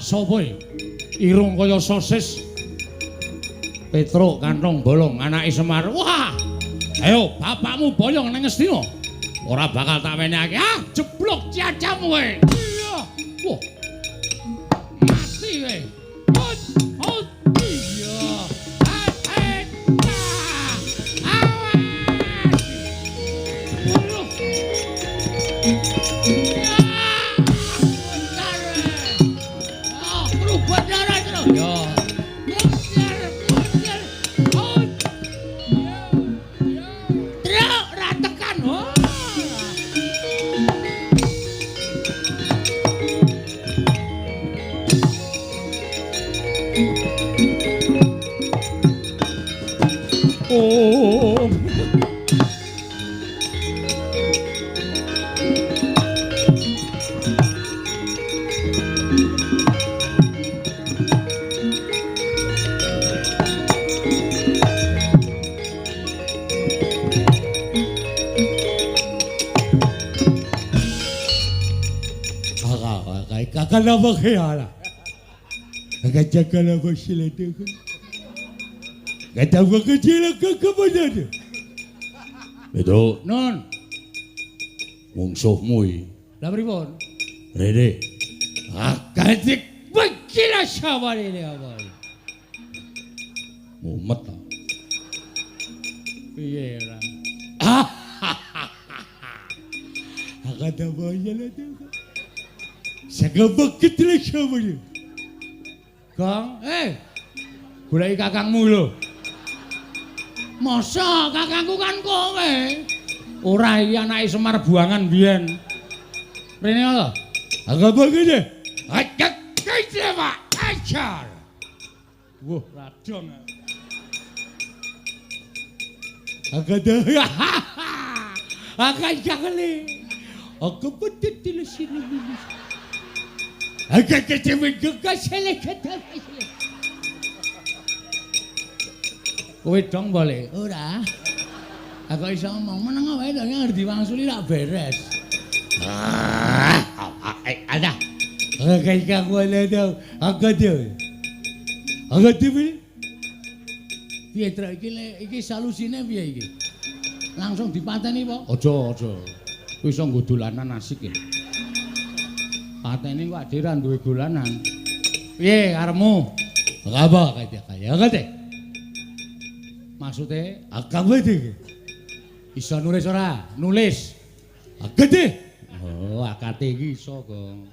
Sapa iki? Irung kaya sosis. Petruk kantong bolong anake Semar. Wah. Ayo bapakmu boyong nang Ngastina. Ora bakal tak wenehake. Ah, jeblok ciacamu kowe. Iya. Wah. Mati kowe. Hot, hot. Iya. Awas. Waduh. Petruk, non. Mungsuhmu iki. Lah pripun? Rene. Akadik bekila sawarene apa. Mumet ta. Piye ora? Gong, goleki kakangmu lho. Masa kakangku kan kowe? Ora iki anake Semar buangan biyen. Rene lho. Ajar. Wah, radong. Kowe dong boleh? Ora. Aku iso ngomong meneng wae to ngerti wangsuli rak beres. Ada. Piye truk iki iki solusine piye iki? Langsung dipateni apa? Aja, aja. Kuwi iso nggo dolanan asik iki. Pateni kok adhe ra duwe dolanan. Piye karepmu? Apa kaya kaya. Maksude agama iki. Iso nulis ora? Nulis. Gede. Oh, akate iki iso, Gong.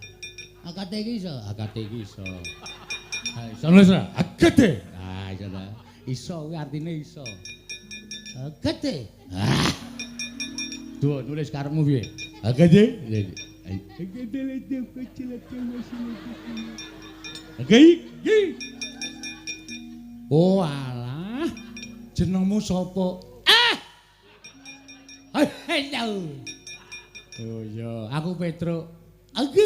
Akate iki iso, akate iki iso. Ha, iso nulis ora? Gede. Ah, iso ta. Iso kuwi artine iso. Gede. Ah. Duh, nulis karepmu piye? Gede. Oh alah, jenengmu sapa? Ah. Halo. Oh iya, aku Petruk. Aku.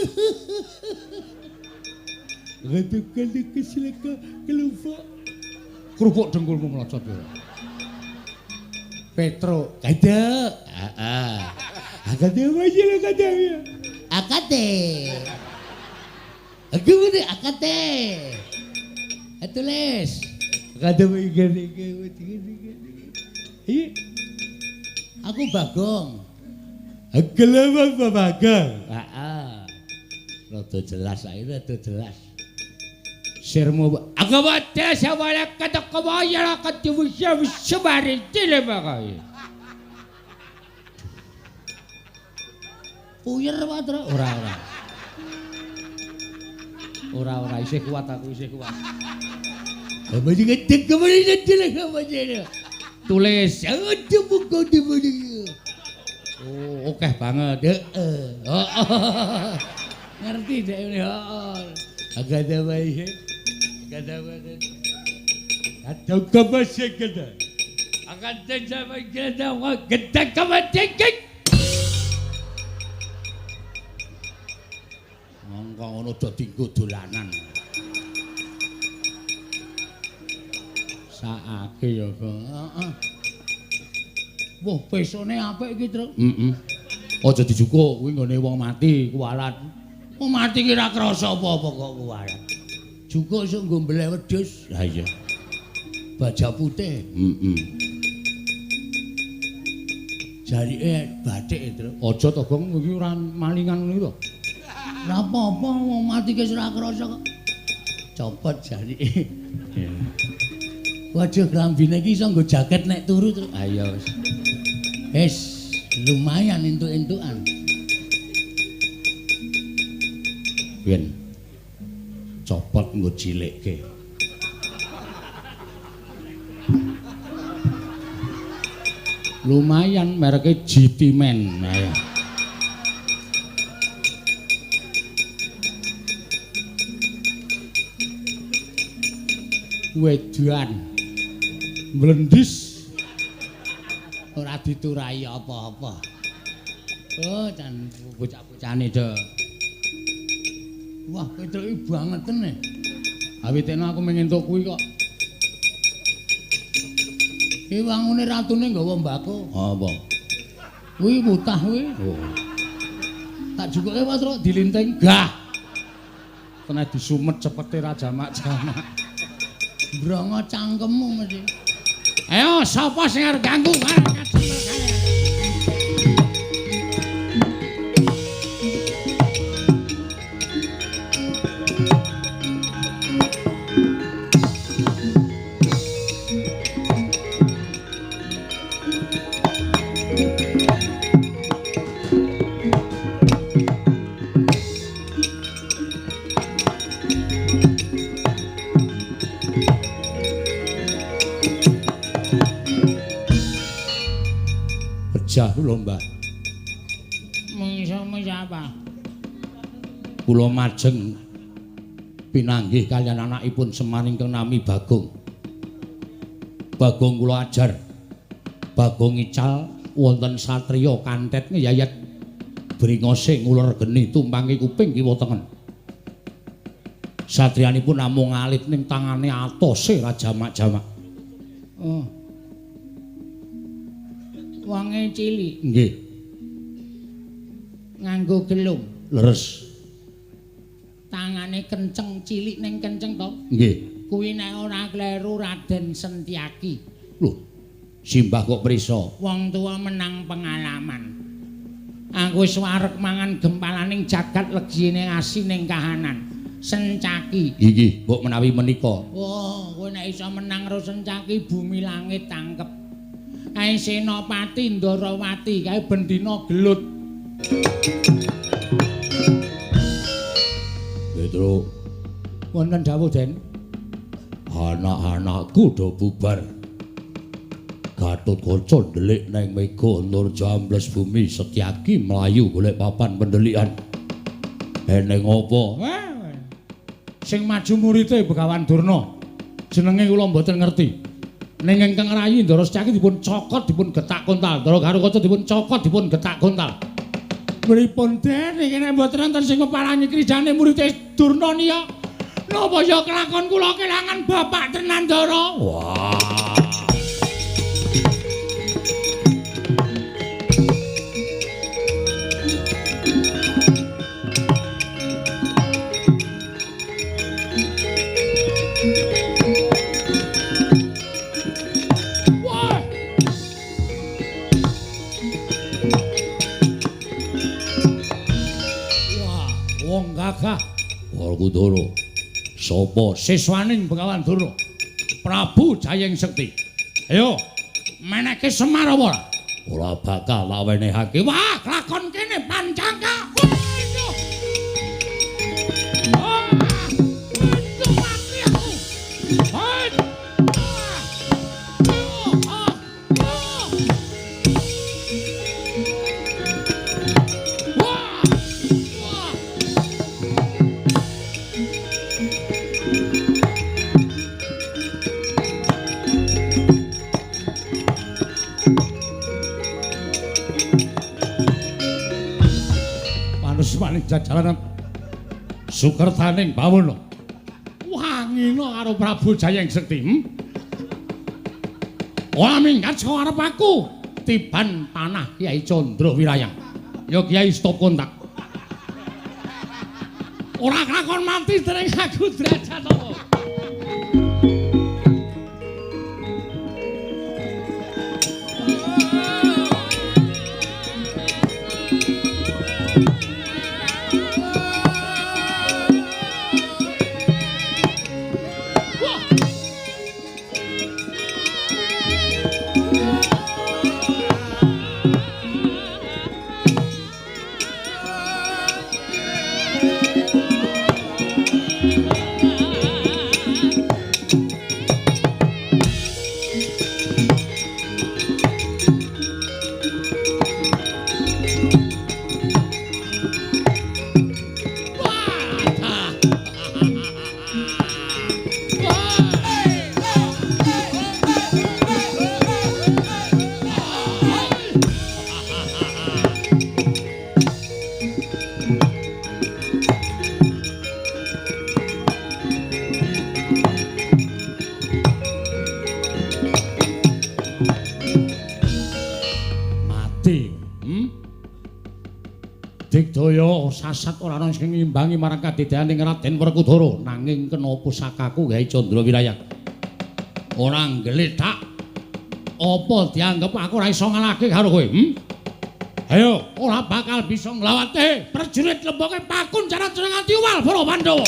Kerupuk dengkulmu melocot ya. Petruk, kadek. Heeh. Akade wae akade. Akate. Aku ngene akate. Tulis. Akade wae gede. Iya. Aku Bagong. Gelem Bagong. Heeh. Rada jelas saiki rada jelas. Sirmu aku wae sawala katakawaya katiwusya wis-sebari tilebakae. Puyer wae, Tru. Ora ora. Ora ora isih kuat aku isih kuat. Tulis. Oh, akeh banget. Heeh. Ngerti dek ini, heeh. Agada wae. Agada wae. Atau kebasek gede. Akan terjadi gede gede kebasek. Mongko ngono do dinggo dolanan. Saake ya, Kang. Heeh. Wah, pesone apik iki, Truk. Heeh. Aja dijukuk kuwi nggone wong mati kuwalat. Wong mati ki ora krasa apa-apa kok kuwalat. Jukuk sok nggo mbeleh wedhus. Lah iya. Baja putih. Heeh. Jarike bathik, Truk. Aja to, Gong, iki ora malingan ngono to. Ora apa-apa wong mati ki ora krasa kok. Copot jarike. Iya. Waduh, klambine iki iso nggo jaket nek turu, Truk. Ah iya wis. Wis, lumayan entuk-entukan. Yen copot nggo cilikke. Lumayan mereke GT Man. Ayo. Wedan mlendis ora diturai apa-apa. Oh, jan bocah-bocahane do. Wah, Petruk iki bangeten e. Awitene aku mung entuk kuwi kok. Iki wangune ratune nggawa mbako. Apa? Kuwi mutah kuwi. Oh. Tak jukuke wae, Truk, dilinting. Gah. Kena disumet cepete ra jamak-jamak. Brongo cangkemmu mesti. Ayo, sapa sing arep ganggu? Pejah kula, Mbah. Mungsuhmu sapa? Kula majeng pinanggih kaliyan anakipun Semar ingkang nami Bagong. Bagong kula ajar. Bagong ical wonten satriya kantet ngeyayat bringose nguler geni tumpangi kuping kiwa tengen. Satriyanipun namung alit ning tangane atose ra jamak-jamak. Oh. Wonge cilik. Nggih. Nganggo gelung. Leres. Tangane kenceng, cilik ning kenceng to? Nggih. Kuwi nek ora kleru Raden Sentiaki. Lho, simbah kok prisa? Wong tuwa menang pengalaman. Aku wis wareg mangan gempalaning jagat legine asining kahanan. Sencaki. Inggih, mbok menawi menika. Wah, kowe nek iso menang karo Sencaki bumi langit tangkep. Kae Senopati Ndarawati, kae bendina gelut. Petro, wonten dawuh, Den. Anak-anakku do bubar. Gatotkaca ndelik neng mega nur jambles bumi, Setyaki mlayu golek papan pendelikan. Eneng apa? Sing maju murite Begawan Durna. Jenenge kula mboten ngerti. Ning ingkang rayi Ndara Setyaki dipun cokot dipun getak kontal. Ndara Garukaca dipun cokot dipun getak kontal. Pripun Den iki nek mboten wonten sing ngeparangi krijane murite Durna niya? Napa ya kelakon kula kelangan bapak tenan Ndara? Wah. Gagah Werkudara. Sapa siswaning Begawan Durna? Prabu Jayeng Sekti. Ayo, meneke Semar apa ora? Ora bakal tak wenehake. Wah, lakon kene pancangka. Wah, mati aku. Paling jajalanan sukertaning bawana wangina karo Prabu Jayeng Sekti. Ora minggat saka arep aku tiban panah Kyai Candra Wirayang. Ya Kyai stop kontak. Ora kelakon mati dening aku derajat apa. Digdaya sasat ora ana sing ngimbangi marang kadedaning Raden Werkudara, nanging kena pusakaku Kyai Candra Wirayang. Ora nggletak. Apa dianggep aku ora iso ngalahke karo kowe? Ayo, ora bakal bisa nglawate prajurit lemboke pakunjaran nganti uwal para Pandhawa.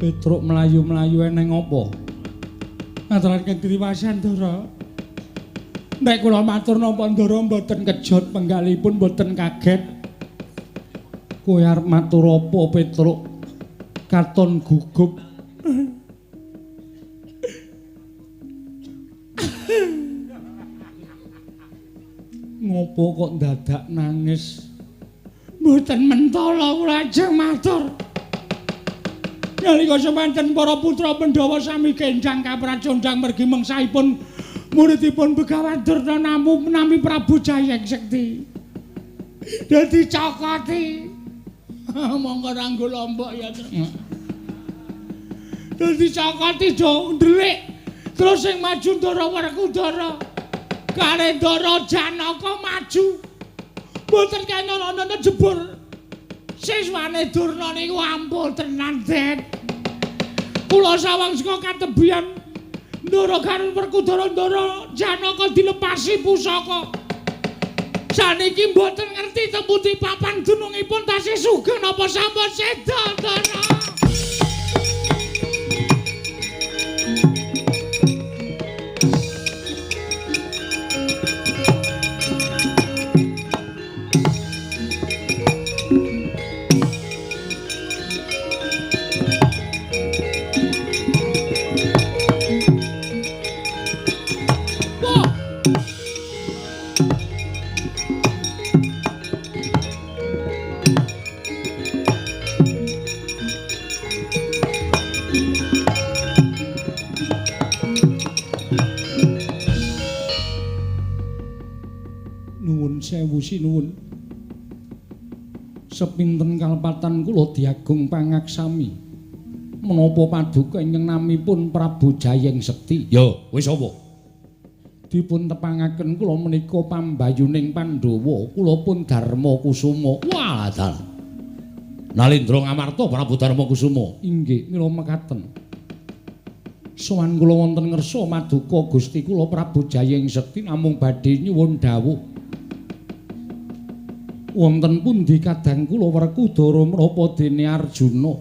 Petruk mlayu-mlayu eneng apa? Ngaturaken triwasan Ndara. Nek kula matur napa Ndara mboten kejot penggalipun mboten kaget. Kowe arep matur apa, Petruk? Katon gugup. Ngopo kok dadak nangis? Mboten mentala kula ajeng matur. Nalika semanten para putra Pandhawa sami kendhang kapracondhang mergi mengsahipun muridipun Begawan Durna namu nami Prabu Jayeng Sekti. Dadi cokoti. Monggo ranggo lombok ya. Dadi cokoti do ndelik. Terus sing maju Ndara Werkudara. Kare Ndara Janaka maju. Mboten kena ana jebur. Siswane Durna niku ampuh tenan, Det. Kula sawang saka katebian Ndara karo Werkudara Ndara Janaka dilepasi pusaka. Saniki mboten ngerti teng pundi papan dunungipun tasih sugeng napa sampun seda, Ndara. Nuwun sewu sinuwun. Sepinten kalepatan kula diagung pangaksami. Menapa paduka ingkang namipun Prabu Jayeng Sekti? Ya, wis apa? Dipun tepangaken kula menika pambayuning Pandhawa, kula pun Darma Kusuma. Wah, dalah. Nalindra Ngamarta Prabu Darma Kusuma. Inggih, mila mekaten. Sowan kula wonten ngersa maduka Gusti kula Prabu Jayeng Sekti namung badhe nyuwun dawuh. Wonten pundi kadang kula Werkudara menapa dene Arjuna?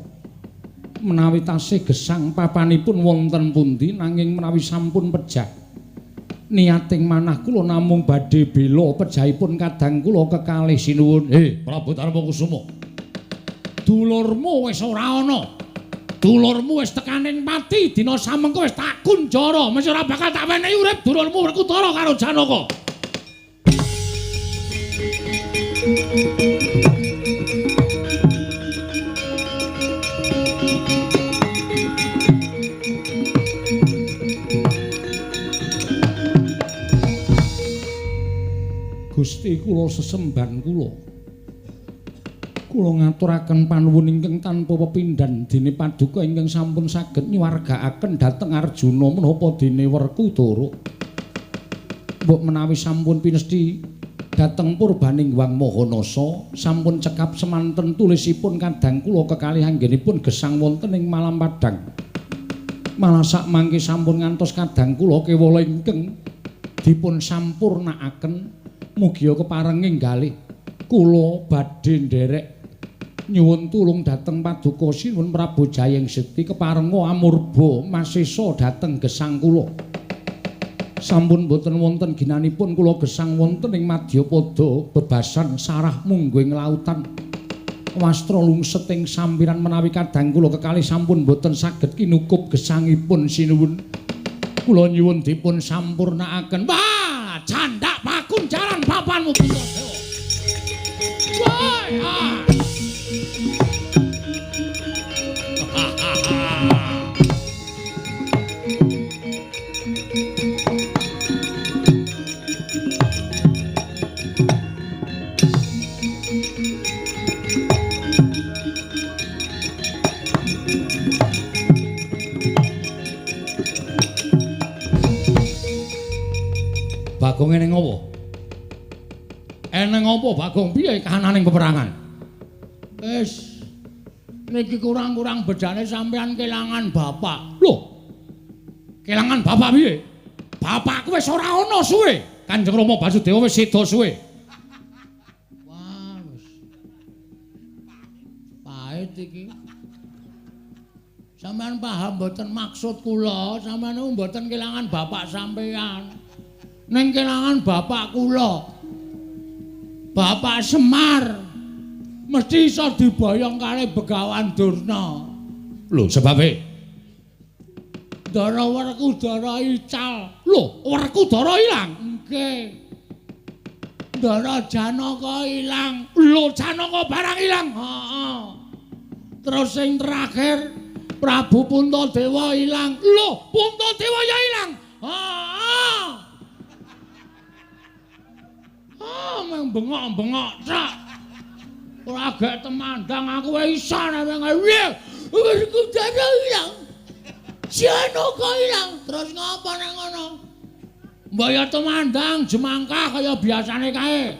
Menawi tasih gesang papanipun wonten pundi nanging menawi sampun pejah niating manah kula namung badhe bela pejahipun kadang kula kekalih sinuwun. Prabu Darma Kusuma, dulurmu wis ora ana. Dulurmu wis tekaning pati dina samengko wis tak kunjara, mesti ora bakal tak wenehi urip dulurmu Werkudara karo Janaka. Gusti kula sesembahan kula. Kula ngaturaken panuwun ingkang tanpa pepindhan dene paduka ingkang sampun saged nyuwargaaken dhateng Arjuna menapa dene Werkudara. Mbok menawi sampun pinesthi dhateng purbaning Hyang Mahanasa sampun cekap semanten tulisipun kadang kula kekalih anggenipun gesang wonten ing Malam Padang. Malah sakmangke sampun ngantos kadang kula kewala ingkang dipun sampurnakaken mugia keparenging galih kula badhe nderek nyuwun tulung dhateng paduka Sinuwun Prabu Jayeng Sekti keparenga amurba masesa dhateng gesang kula. Sampun boten wonten ginanipun kula gesang wonten ing madyapada bebasan sarah mungguing lautan. Wastra lungset ing sampiran menawi kadang kula kekalih sampun boten saged kinukup gesangipun sinuwun. Kula nyuwun dipun sampurnakaken. Wah, candak pakunjaran papanmu Puntadewa. Woi, ah. Bagong eneng apa? Eneng apa Bagong? Piye kahananing peperangan? Wis niki kurang-kurang bedane sampean kelangan bapak. Lho. Kelangan bapak piye? Bapakku wis ora ana suwe. Kanjeng Rama Basudewa wis seda suwe. Wah, wis. Pahit iki. Sampean paham mboten maksud kula? Sampean niku mboten kelangan bapak sampean. Ning kelangan bapak kula. Bapak Semar. Mesti iso diboyong karo Begawan Durna. Lho, sebabe? Ndara Werkudara ical. Lho, Werkudara ilang? Nggih. Ndara Janaka ilang. Lho, Janaka barang ilang. Heeh. Terus sing terakhir Prabu Puntadewa ilang. Lho, Puntadewa ya ilang. Heeh. Ah, meng bengok-bengok tok. Ora gek temandang aku wae iso nek piye. Werkudara ilang. Janaka ilang. Terus ngapa nek ngono? Mbok ya temandang jemangkah kaya biasane kae.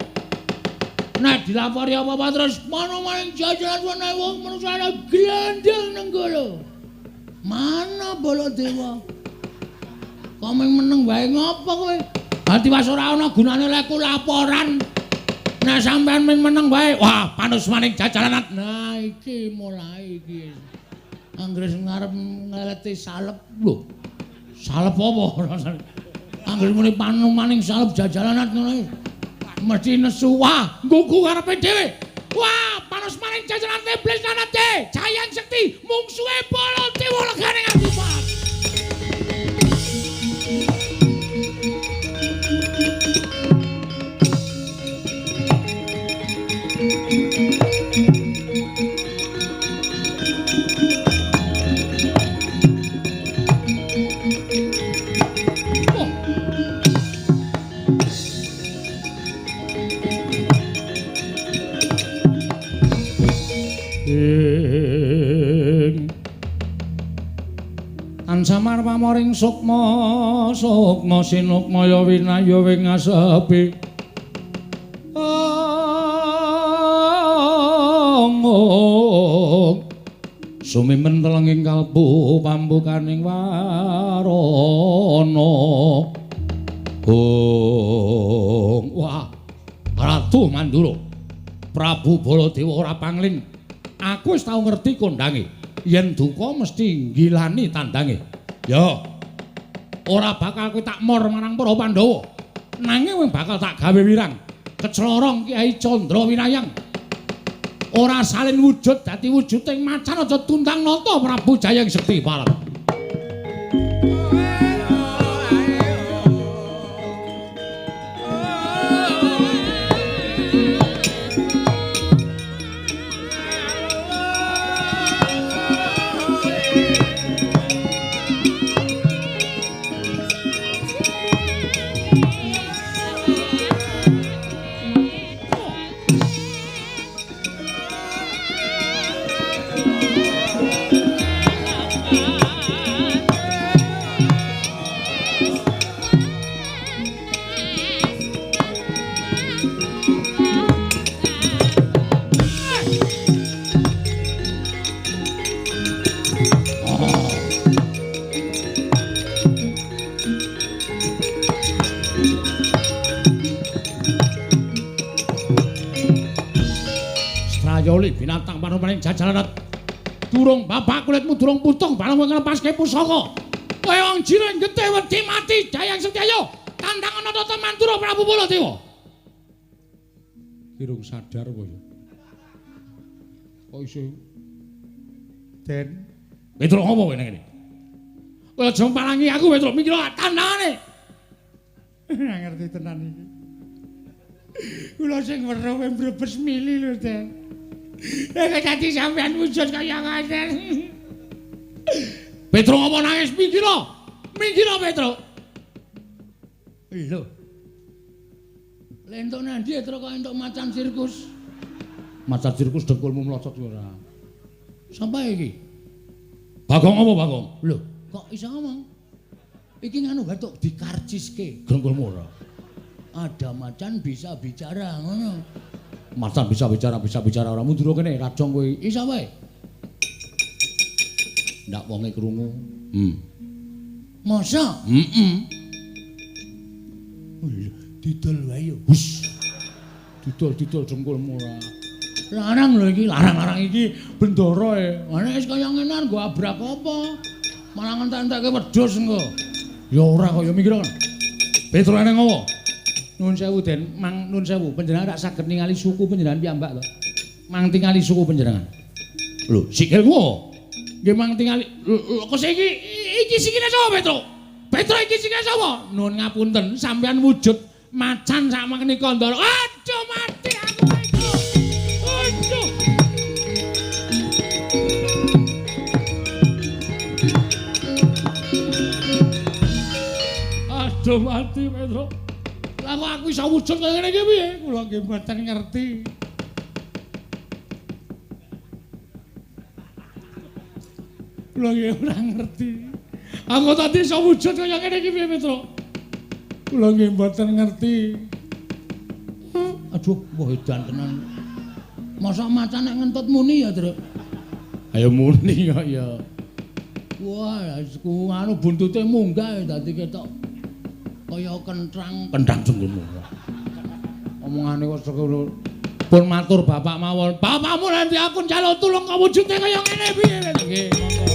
Nek dilapori apa-apa terus mana maning jajaran ana wong manusa glandang nenggala. Mana Baladewa? Kok mung meneng wae ngopo kowe? Ati was ora ana gunane lek laporan. Nek sampean mung meneng wae, wah panus maning jajaran. Nah iki mulai iki. Anggere ngarep ngeleti salep lho. Salep apa? Anggere muni panu maning salep jajalanan ngono. Mesti nesu wah, nggugu karepe dhewe. Wah, panus maning jajalan iblis lanate, Jayang Sekti mungsuhe Baladewa legane ngatipat. Samar pamoring sukma sukma sinukmaya winaya wing asepi ong sumimen telenging kalbu pambukaning warana ong. Wah, Ratu Mandura, Prabu Baladewa ora pangling. Aku wis tau ngerti kondange yen duka mesti nggilani tandange. Ya, ora bakal kowe tak mor marang para Pandhawa. Nanging kowe bakal tak gawe wirang. Kecelorong Kyai Candra Winayang. Ora salin wujud dadi wujuding macan aja tundang nata Prabu Jayeng Sekti Parang. Strayoli binatang panumaning jajalarat. Durung bapak kulitmu durung putung bareng kowe nglepaske pusaka. Kowe wong jiring getih wedi mati Jayang Sekti ayo tandang ana tata Mandura Prabu Baladewa. Kirung sadar kowe. Kok iso Den Petruk apa kowe nang kene? Kowe aja palangi aku Petruk mikir tandangane. Ora ngerti tenan iki. Kula sing weruh kowe mbrebes mili lho, Den. Nek dadi sampean wujud kaya ngoten. Petruk apa nangis minggir? Minggir Petruk. Lho. Lentuk nandi Petruk kok entuk macan sirkus. Macan sirkus dengkulmu mlocot ora. Sapa iki? Bagong apa Bagong? Lho, kok iso ngomong? Iki nganu gatuk dikarciske. Dengkulmu ora. Ada macan bisa bicara ngono. Macan bisa bicara ora mundur kene rajong kowe. Iso wae. Ndak wonge krungu. Masa? Heeh. Lho, didol wae yo. Hus. Didol-didol dengkulmu ora. Larang lho iki, larang-larang iki bendara e. Nek wis kaya ngene nggo abrak apa? Malah ngentek-entekke wedhus engko. Ya ora kaya mikir kan. Petruk eneng apa? Nuwun sewu Den, mang nuwun sewu. Panjenengan rak saged ningali suku panjenengan piyambak to. Mang tingali suku panjenengan. Lho, sikilku. Nggih mang tingali. Lho, kok iki iki sikile sapa, Petro? Petro iki sikile sapa? Nuwun ngapunten, sampean wujud macan sak menika Ndara. Aduh mati aku iki. Aduh. Aduh mati Petro. Lah kok aku iso wujud kaya ngene iki piye? Kula nggih mboten ngerti. Kula nggih ora ngerti. Aku tadi iso wujud kaya ngene iki piye Petro? Kula nggih mboten ngerti. Aduh, wah edan tenan. Mosok macan nek ngentut muni ya, Truk? Ayo muni kok ya. Wah, ku anu buntute munggah dadi ketok kaya kentrang, kentrang jenggono. Omongane kok sekono. Pun matur bapak mawon. Bapakmu nanti aku njaluk tulung kok wujude kaya ngene piye? Nggih, monggo.